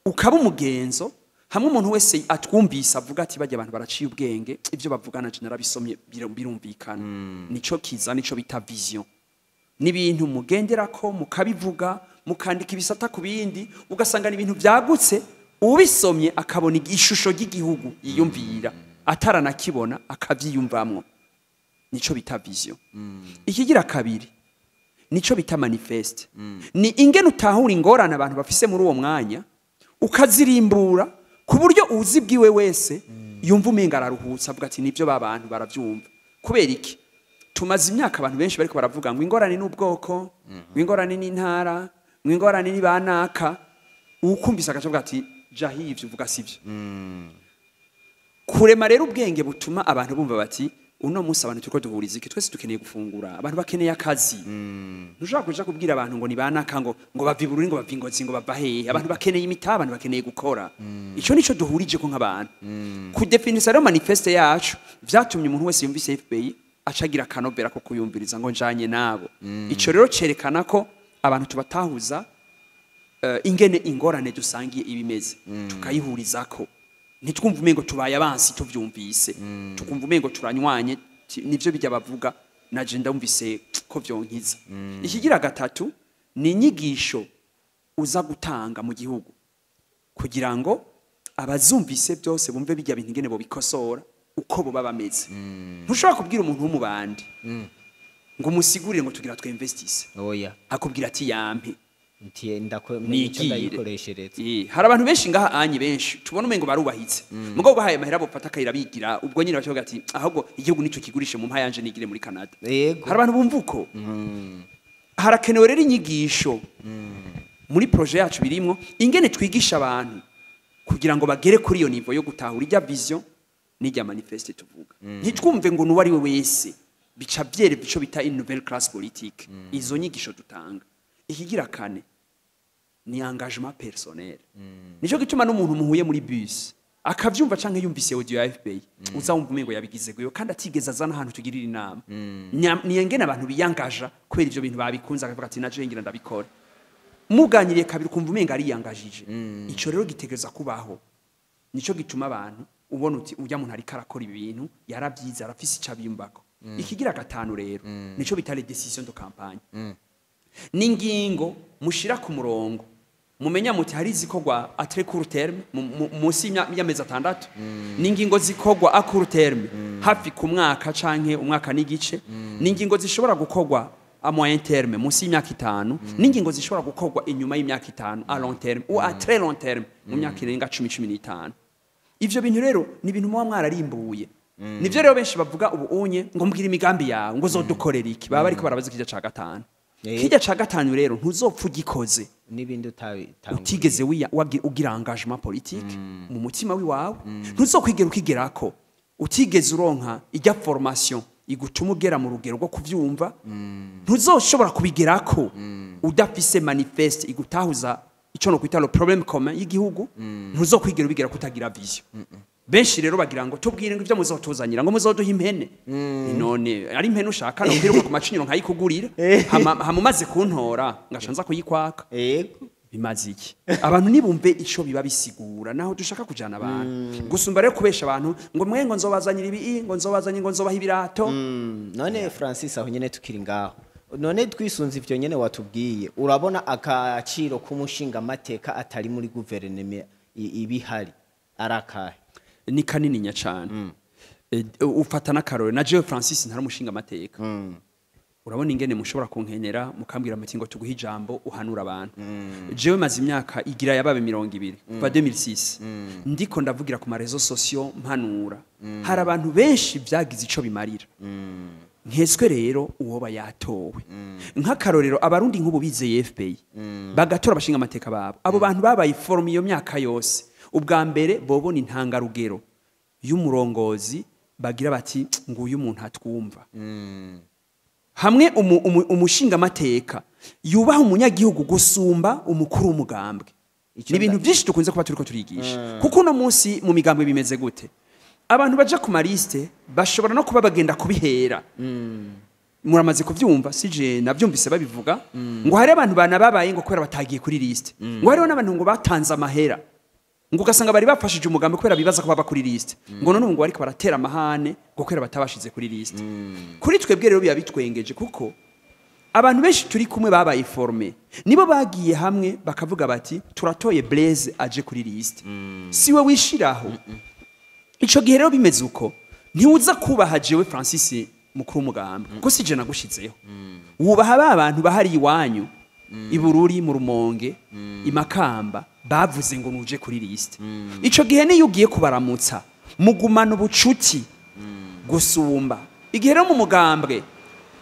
A: ukaba umugenzo, hamwe umuntu wese atwumvise avuga ati bajya abantu baraciye ubwenge, ibyo bavuga na narabisomye, birumvikana. Nico kiza, nico bita vision. Ni ibintu mugenderako, mukabivuga, mukandika ibisata ku bindi, ugasanga ni ibintu byagutse. Ubisomye akabona ishusho ry'igihugu yiyumvira ataranakibona, akavyiyumvamwo. Nico bita vision. Ikigira kabiri nico bita manifeste. Ni ingene utahura ingorane abantu bafise muri uwo mwanya, ukazirimbura ku buryo uzi bwiwe wese yumva umenga araruhutse, avuga ati nibyo, ba bantu baravyumva. Kubera iki? Tumaze imyaka abantu benshi bariko baravuga ngo ingorane n'ubwoko, ngo ingorane n'intara, ngo ingorane ni banaka. Ukumvise agaca avuga ati jahi, ivyo uvuga sivyo. Kurema rero ubwenge butuma abantu bumva bati uno munsi abantu turiko duhuriza iki? Twese dukeneye gufungura, abantu bakeneye akazi. Ntushobora kuja kubwira abantu ngo ni banaka, ngo bava i Bururi, ngo bava i Ngozi, ngo bava hehe. Abantu bakeneye imitahe, abantu bakeneye gukora. Ico nico duhurije ko nk'abantu. Kudefinisa rero manifeste yacu vyatumye umuntu wese yumvise FPI acagira akanovera ko kuyumviriza ngo njanye nabo. Ico rero cerekana ko abantu tubatahuza ingene ingorane dusangiye ibimeze, tukayihurizako, ntitwumve umengo tubaye abansi tuvyumvise, tukumva umengo turanywanye. Nivyo bijya bavuga, naje ndumvise ko vyonkiza. Ikigira gatatu ni inyigisho uza gutanga mu gihugu kugira ngo abazumvise byose bumve bijya bintu ingene bobikosora uko boba bameze. Ntushobora kubwira umuntu w'umubandi ngo umusigurire ngo tugira twinvestisse.
B: Oya.
A: Akubwira ati yampe.
B: Nti ndako
A: Nigire.
B: Ndayikoreshereza.
A: Hari abantu benshi ngaha anyi, benshi tubona umengo barubahitse, mugabo bahaye amahera bofata akayira bigira, ubwo nyine bacavuga ati: "Ahubwo igihugu nico kigurishe, mu mpa yanje nigire muri Canada." Hari abantu bumva uko. Harakenewe rero inyigisho. Muri projet yacu birimwo ingene twigisha abantu kugira ngo bagere kuri iyo niveau yo gutahura ijya vision n'ijya manifeste tuvuga. Ntitwumve ngo nuwo ari we wese, bica byereka ico bita une nouvelle classe politique. Izo nyigisho dutanga. Ikigira kane ni engagement personnel. Nico gituma n'umuntu muhuye muri bus akavyumva canke yumvise audio ya FBI, uza wumva umengo yabigize gwiwe kandi atigeze azana ahantu tugirira inama. Ni ingene abantu biyangaja kubera ivyo bintu babikunze, akavuga ati: "Naje ngira ndabikora." Muganiriye kabiri ukumva umenga ariyangajije. Ico rero gitegereza kubaho. Nico gituma abantu ubona uti: "Urya muntu ariko arakora ibintu, yaravyize, arafise ico abimbako." Ikigira gatanu rero nico bita les décisions de campagne. Ni ingingo mushira ku murongo, mumenya muti hari izikorwa à très court terme, munsi y'amezi 6, ni ingingo zikorwa à court terme, hafi ku mwaka canke umwaka n'igice, ni ingingo zishobora gukorwa à moyen terme, munsi y'imyaka 5, n'ingingo zishobora gukorwa inyuma y'imyaka 5, à long terme ou à très long terme, mu myaka irenga 10, 15. Ivyo bintu rero ni ibintu muba mwararimbuye. Nivyo rero benshi bavuga ubu unye ngo: "Mbwira imigambi yawe, ngo uzodukorera iki?" Baba bariko barabaza ikijya ca gatanu. Kijya ca gatanu rero ntuzopfa ugikoze
B: n'ibindi utabitanguriye.
A: Utigeze ugira engagement politique mu mutima wiwawe. Ntuzokwigera ukigerako utigeze uronka ijya formation igutuma ugera mu rugero rwo kuvyumva. Ntuzoshobora kubigerako udafise manifeste igutahuza ico no kwita le problème commun y'igihugu. Ntuzokwigera ubigera kutagira vision. Benshi rero bagira ngo: "Tubwire ngo ivyo muzotuzanira, ngo muzoduha impene." None ari impene ushaka, no kwiruka ku macinyiro nkayikugurira, hama umaze kuntora ngaca nza kuyikwaka. Bimaze iki? Abantu nibumve ico biba bisigura naho dushaka kujana abantu, gusumba rero kubesha abantu ngo mwe ngo nzobazanira ibi, ngo nzobazanira, ngo nzobaha ibirato.
B: None Francis, aho nyene tukiri ngaho, none twisunze ivyo nyene watubwiye, urabona akaciro k'umushingamateka atari muri guverinoma ibihari ari akahe?
A: Ni kanininya cane. Ufata n'akarore na jewe Francis ntari umushinga amateka, urabona ingene mushobora kunkenera mukambwira muti ngo tuguhe ijambo uhanura abantu. Jewe maze imyaka igira yababe 20, kuva 2006, ndiko ndavugira ku ma réseaux sociaux mpanura. Hari abantu benshi vyagize ico bimarira. Nkeswe rero uwoba yatowe, nk'akarorero Abarundi nk'ubu bizeye FPI bagatora abashinga amateka babo, abo bantu babaye formés iyo myaka yose, ubwa mbere bobona intangarugero y'umurongozi, bagira bati: "Nguyu umuntu atwumva." Hamwe umushingamateka yubaha umunyagihugu gusumba umukuru w'umugambwe.
B: Ico
A: Ni ibintu byinshi dukunze kuba turiko turigisha, kuko uno munsi mu migambwe bimeze gute? Abantu baja ku ma listes bashobora no kuba bagenda kubihera. Muramaze kubyumva, sije nabyumvise babivuga ngo hari abantu banababaye ngo kubera batagiye kuri liste, ngo hariho n'abantu ngo batanze amahera, ngo ugasanga bari bafashije umugambi kubera bibaza ko baba kuri liste, ngo none ubu ngo bariko baratera amahane ngo kubera batabashize kuri liste. Kuri twebwe rero biba bitwengeje, kuko abantu benshi turi kumwe babaye formés, nibo bagiye hamwe bakavuga bati: "Turatoye Blaise aje kuri liste." Siwe wishiraho. Ico gihe rero bimeze uko, ntiwuza kubaha jewe Francis mukuru w'umugambi, kuko si je nagushizeho. Wubaha ba bantu bahari iwanyu i Bururi, mu Rumonge, i Makamba, bavuze ngo nuje kuri liste. Ico gihe niyo ugiye kubaramutsa mugumana ubucuti gusumba igihe rero mu mugambwe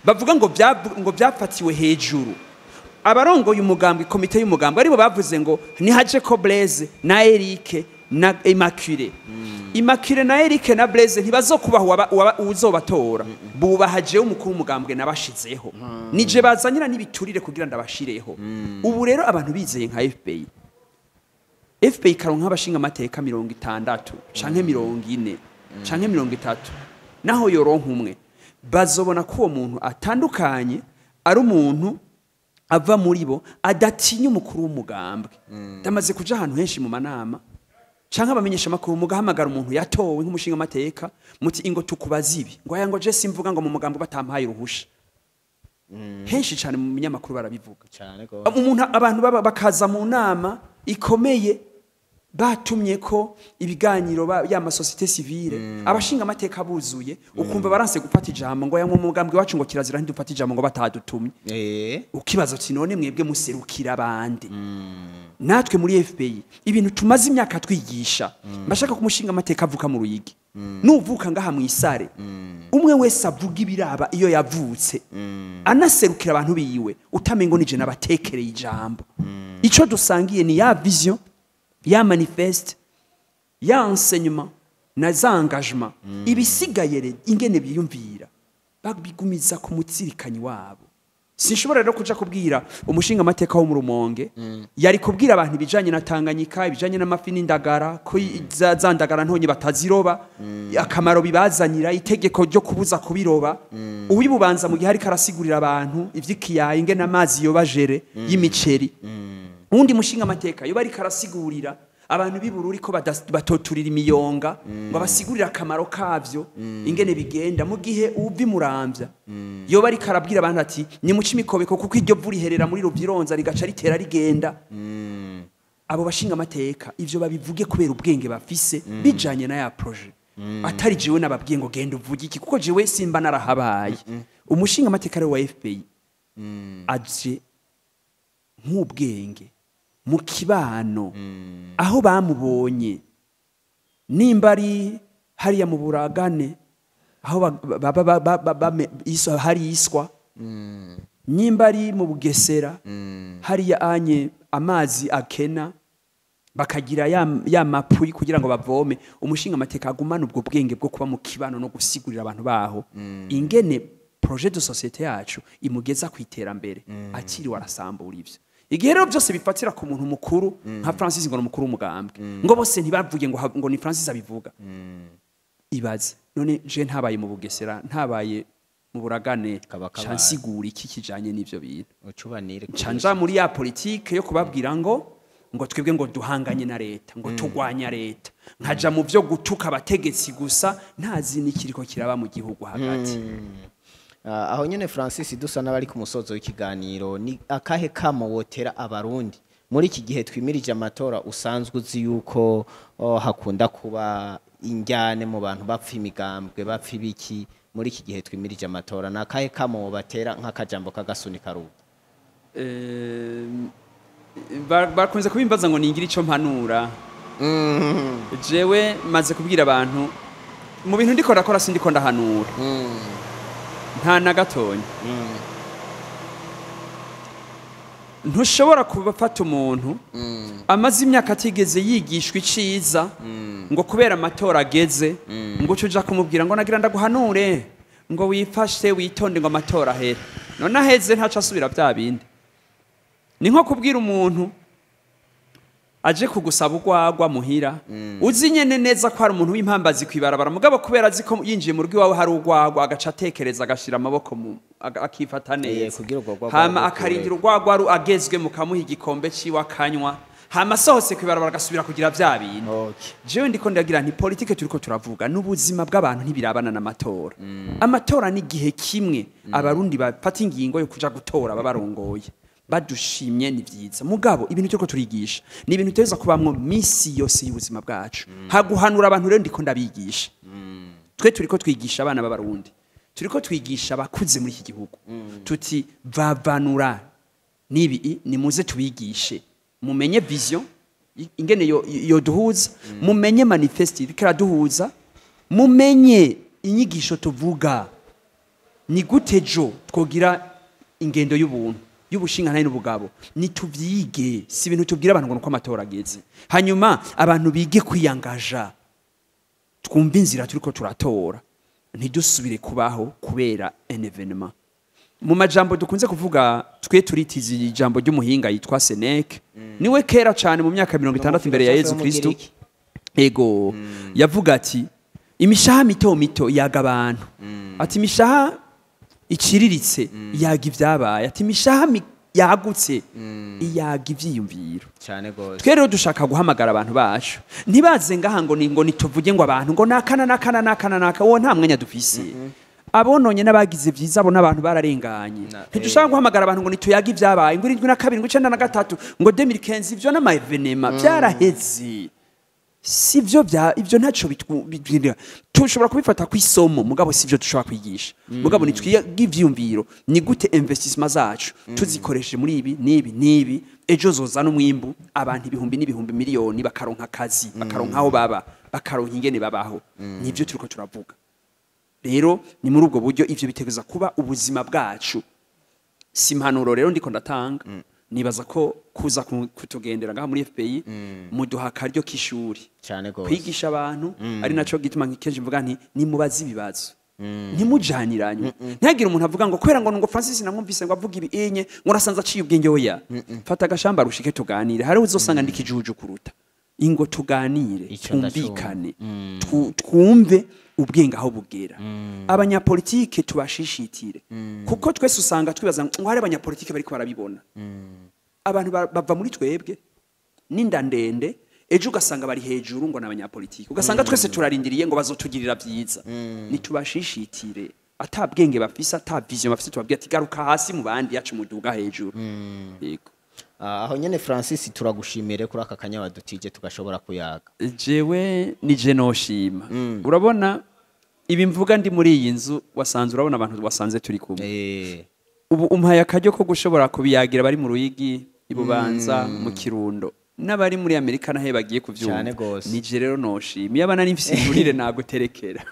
A: bavuga ngo byafatiwe hejuru, abarongoye umugambwe, komite y'umugambwe, aribo bavuze ngo nihaje ko Blaise na Eric na Immaculée. Immaculée na Eric na Blaise ntibazokubaha uzobatora, bubaha jewe umukuru w'umugambwe nabashizeho, nije bazanira n'ibiturire kugira ndabashireho. Ubu rero abantu bizeye nka FPI, FPI ikaronka abashinga amateka 60 canke 40 canke 30, naho yoronka umwe, bazobona ko uwo muntu atandukanye, ari umuntu ava muri bo, adatinya umukuru w'umugambwe. Ndamaze kuja ahantu henshi mu manama canke abamenyesha amakuru, mugahamagara umuntu yatowe nk'umushinga amateka, muti: "Ingo tukubaza ibi." Ngo: "Aya," ngo: "Je simvuga ngo mu mugambwe batampaye uruhusha." Henshi cane mu binyamakuru barabivuga.
B: Cyane gose.
A: Umuntu, abantu baba bakaza mu nama ikomeye. Batumye ko ibiganiro ya ma société civile, abashinga amateka buzuye, ukumva baranse gufata ijambo, ngo yamwe umugambwe wacu ngo kirazira, ntidufata ijambo ngo batadutumye. Ukibaza uti: none mwebwe muserukira abandi? Natwe muri FPI, ibintu tumaze imyaka twigisha, mbashaka ko umushinga amateka avuka mu Ruyigi nuvuka ngaha mu Isare, umwe wese avuga ibiraba iyo yavutse, anaserukira abantu biwe, utamengo nije nabatekereye ijambo. Ico dusangiye ni ya vision, ya manifeste, ya enseignement na za engagement. Ibisigaye ingene biyumvira babigumiza ku mutsirikanyi wabo. Sinshobora rero kuja kubwira umushinga amateka wo mu Rumonge yari kubwira abantu ibijanye na Tanganyika, ibijanye n'amafi n'indagara, ko za ndagara ntonye bataziroba, akamaro bibazanira, itegeko ryo kubuza kubiroba, uwibubanza mu gihe ariko arasigurira abantu ivy'ikiyaye, ingene amazi yoba géré y'imiceri. Uwundi mushinga amateka yoba ariko arasigurira abantu b'Ibururi ko batoturira imiyonga, ngo abasigurire akamaro kavyo, ingene bigenda, mu gihe uva Imuramvya yoba ariko arabwira abantu ati: nimuce imikobeko, kuko iryo vu riherera muri Ruvyironza rigaca ritera rigenda. Abo bashinga amateka ivyo babivuge kubera ubwenge bafise bijanye na ya projet, atari jewe nababwiye ngo genda uvuge iki, kuko jewe simba narahabaye. Umushinga amateka rero wa FPI aje nk'ubwenge mu kibano aho bamubonye, nimba ari hariya mu Buragane aho hari iswa, nimba ari mu Bugesera hariya anye amazi akena, bakagira ya ma puits kugira ngo bavome, umushinga amateka agumana ubwo bwenge bwo kuba mu kibano no gusigurira abantu baho ingene projet de société yacu imugeza ku iterambere, akiriwe arasambura ivyo. Igihe rero byose bifatira ku muntu mukuru nka Francis, ngo ni umukuru w'umugambwe, ngo bose ntibavuge ngo ni Francis abivuga, ibaze none je ntabaye mu Bugesera, ntabaye mu Buragane,
B: Kaba kabaye.
A: Nsigura iki kijanye n'ivyo bintu?
B: Ucubanire.
A: Nca muri ya politike yo kubabwira ngo twebwe ngo duhanganye na leta, ngo tugwanya leta, nkaja mu byo gutuka abategetsi gusa, ntazi n'ikiriko kiraba mu gihugu hagati.
B: Aho nyene Francis, dusa n'abari ku musozo w'ikiganiro, ni akahe kamo wotera Abarundi muri iki gihe twimirije amatora, usanzwe uzi yuko hakunda kuba injyane mu bantu, bapfa imigambwe, bapfa ibiki? Muri iki gihe twimirije amatora, ni akahe kamo wobatera nk'akajambo k'agasunika rugo?
A: Bakunze kubimbaza ngo ningira ico mpanura. Jewe maze kubwira abantu mu bintu ndiko ndakora, sindiko ndahanura nta na gatonya. Ntushobora kubafata umuntu amaze imyaka atigeze yigishwa iciza, ngo kubera amatora ageze ngo uce uja kumubwira ngo nagira ndaguhanure ngo wifashe witonde ngo amatora ahere. None aheze ntaco asubira bya bindi. Ni nko kubwira umuntu aje kugusaba urwagwa muhira, uzi nyene neza ko hari umuntu w'impambazi kwibarabara, mugabo kubera azi ko yinjiye mu rugo iwawe hari urwagwa, agaca atekereza, agashira amaboko mu akifata neza,
B: kugira urwo rwagwa
A: hama
B: rukure.
A: Akarindira urwagwa agezwe, mukamuha igikombe ciwe akanywa, hama asohotse kwibarabara agasubira kugira vya bintu. Jewe ndiko ndagira nti politike turiko turavuga n'ubuzima bw'abantu ntibirabana n'amatora. Amatora ni igihe kimwe Abarundi bafata ingingo yo kuja gutora ababarongoye. Badushimye ni vyiza, mugabo ibintu turiko turigisha ni ibintu tuteza kubamwo misi yose y'ubuzima bwacu. Haguhanura abantu rero, ndiko ndabigisha, twe turiko twigisha abana b'Abarundi, turiko twigisha abakuze muri iki gihugu, tuti vavanura nibi, nimuze tubigishe, mumenye vision ingene yo duhuza, mumenye manifeste iriko iraduhuza, mumenye inyigisho tuvuga ni gute jo twogira ingendo y'ubuntu, y'ubushingantahe n'ubugabo. Nituvyige, si ibintu tubwira abantu ngo nuko amatora ageze. Hanyuma abantu bige kwiyangaja, twumve inzira turiko turatora, ntidusubire kubaho kubera un événement. Mu majambo dukunze kuvuga, twe turitiza ijambo ry'umuhinga yitwa Sénèque. Niwe kera cyane mu myaka 60 imbere ya Yezu Kristo, ego, yavuga ati: imishaha mito mito yaga abantu, ati imishaha iciriritse yaga ibyabaye, ati imishaha yagutse iyaga ivyiyumviro.
B: Cyane gose.
A: Twe rero dushaka guhamagara abantu bacu ntibaze ngaha ngo nituvuge ngo abantu ngo nakana nakana nakana naka, uwo nta mwanya dufise. Abononye n'abagize vyiza, abo n'abantu bararenganye. Ntidushaka guhamagara abantu ngo nituyage ibyabaye, ngo 72, ngo 93, ngo 2015, ivyo n'ama événements byaraheze. Sivyo bya ivyo ntaco tushobora kubifata ku isomo, mugabo sivyo dushobora kwigisha. Mugabo nitwiga ivyiyumviro ni gute investissement zacu tuzikoresheje muri ibi n'ibi n'ibi, ejo zozana umwimbu, abantu ibihumbi n'ibihumbi miliyoni bakaronka akazi, bakaronka aho baba, bakaronka ingene babaho. Nivyo turiko turavuga. Rero ni muri ubwo buryo ivyo bitegereza kuba ubuzima bwacu. Si impanuro rero ndiko ndatanga. Nibaza ko kuza kutugendera ngaha muri FPI muduha akaryo k'ishuri
B: Cane gose.
A: kwigisha abantu, ari naco gituma kenshi mvuga nti nimubaze ibibazo, ntimujaniranywe. Ntihagire umuntu avuga ngo kubera ngo Francis namwumvise ngo avuga ibi enye ngo nasanze aciye ubwenge. Oya, fata agashamba rushike tuganire. Hari uzosanga ndi kijuju kuruta. Ingo tuganire,
B: Ico ndacumva.
A: twumvikane, twumve ubwenge aho bugera. Abanyapolitike tubashishitire, kuko twese usanga twibaza ngo hari abanyapolitike bariko barabibona. Abantu bava muri twebwe n'inda ndende, ejo ugasanga bari hejuru ngo n'abanyapolitike, ugasanga twese turarindiriye ngo bazotugirira byiza. Nitubashishitire, ata bwenge bafise, ata vision bafise, tubabwira ati garuka hasi mu bandi yacu muduga hejuru. Yego.
B: Aho nyene Francis, turagushimire kuri aka kanya wadutije tugashobora kuyaga.
A: Jewe ni je noshima. Urabona ibi mvuga ndi muri iyi nzu wasanze, urabona abantu wasanze turi kumwe. Ubu umpaye akaryo ko gushobora kubiyagira bari mu Ruyigi, i Bubanza, mu Kirundo, n'abari muri Amerika nahe bagiye kuvyumva.
B: Cane gose.
A: Nije rero noshima. Iyo abana nifise inturire naguterekera.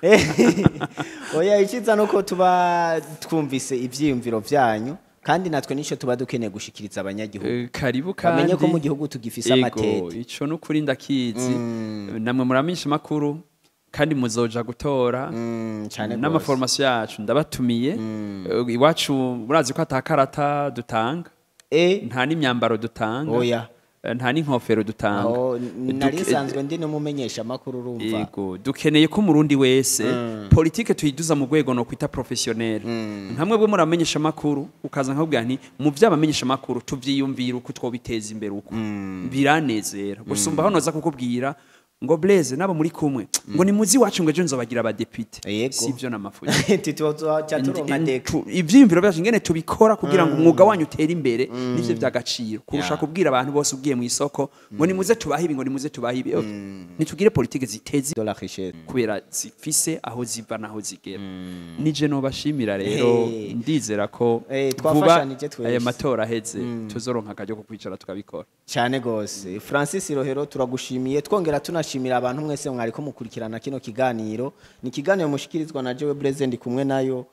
B: Oya, iciza nuko tuba twumvise ivyiyumviro vyanyu, kandi natwe nico tuba dukeneye gushikiriza abanyagihugu.
A: Karibu kandi.
B: Bamenye ko mu gihugu tugifise
A: Ego,
B: amatete.
A: Ico nukuri ndakizi. Namwe muramenyesha makuru kandi muzoja gutora.
B: Cane gose.
A: N'amaformation yacu ndabatumiye. Iwacu murazi ko atakarata dutanga, nta n'imyambaro dutanga.
B: Oya.
A: Nta n'inkofero dutanga.
B: Aho nari nsanzwe ndi n'umumenyesha makuru, urumva.
A: Yego, dukeneye ko umurundi wese politike tuyiduza mu rwego no kwita professionnel. Nkamwe bwo muramenyesha makuru, ukaza nkabwira nti mu by'abamenyesha makuru tuvyiyumvira uko twobiteza imbere, uko biranezera gusumba hano noza kukubwira ngo Blaise nabo muri kumwe ngo ni muzi wacu ngo ejo nzobagira abadepite.
B: Yego.
A: Sivyo n'amafuti.
B: Tuzoca turonka deka.
A: Ivyiyumviro byacu ingene tubikora kugira ngo umwuga wanyu utere imbere nivyo by'agaciro kurusha kubwira abantu bose ugiye mu isoko ngo nimuze tubahe ibi, ngo nimuze tubahe ibi. Okay. Nitugire politike ziteze
B: de la richesse
A: kubera zifise aho ziva naho zigera. Nije nobashimira rero. Ndizera ko vuba
B: Twafashanije twese.
A: aya matora aheze tuzoronka akaryo ko kwicara tukabikora.
B: Cyane gose. Francis Rohero, turagushimiye, twongera tunashimira abantu mwese mwariko mukurikirana kino kiganiro. Ni ikiganiro mushikirizwa na jewe Blaise, ndi kumwe nayo.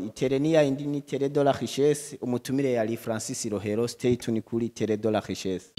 B: Itere ni ya indi ni Télé de la Richesse. Umutumire yari Francis Rohero. Stay tuned kuri Télé de la Richesse.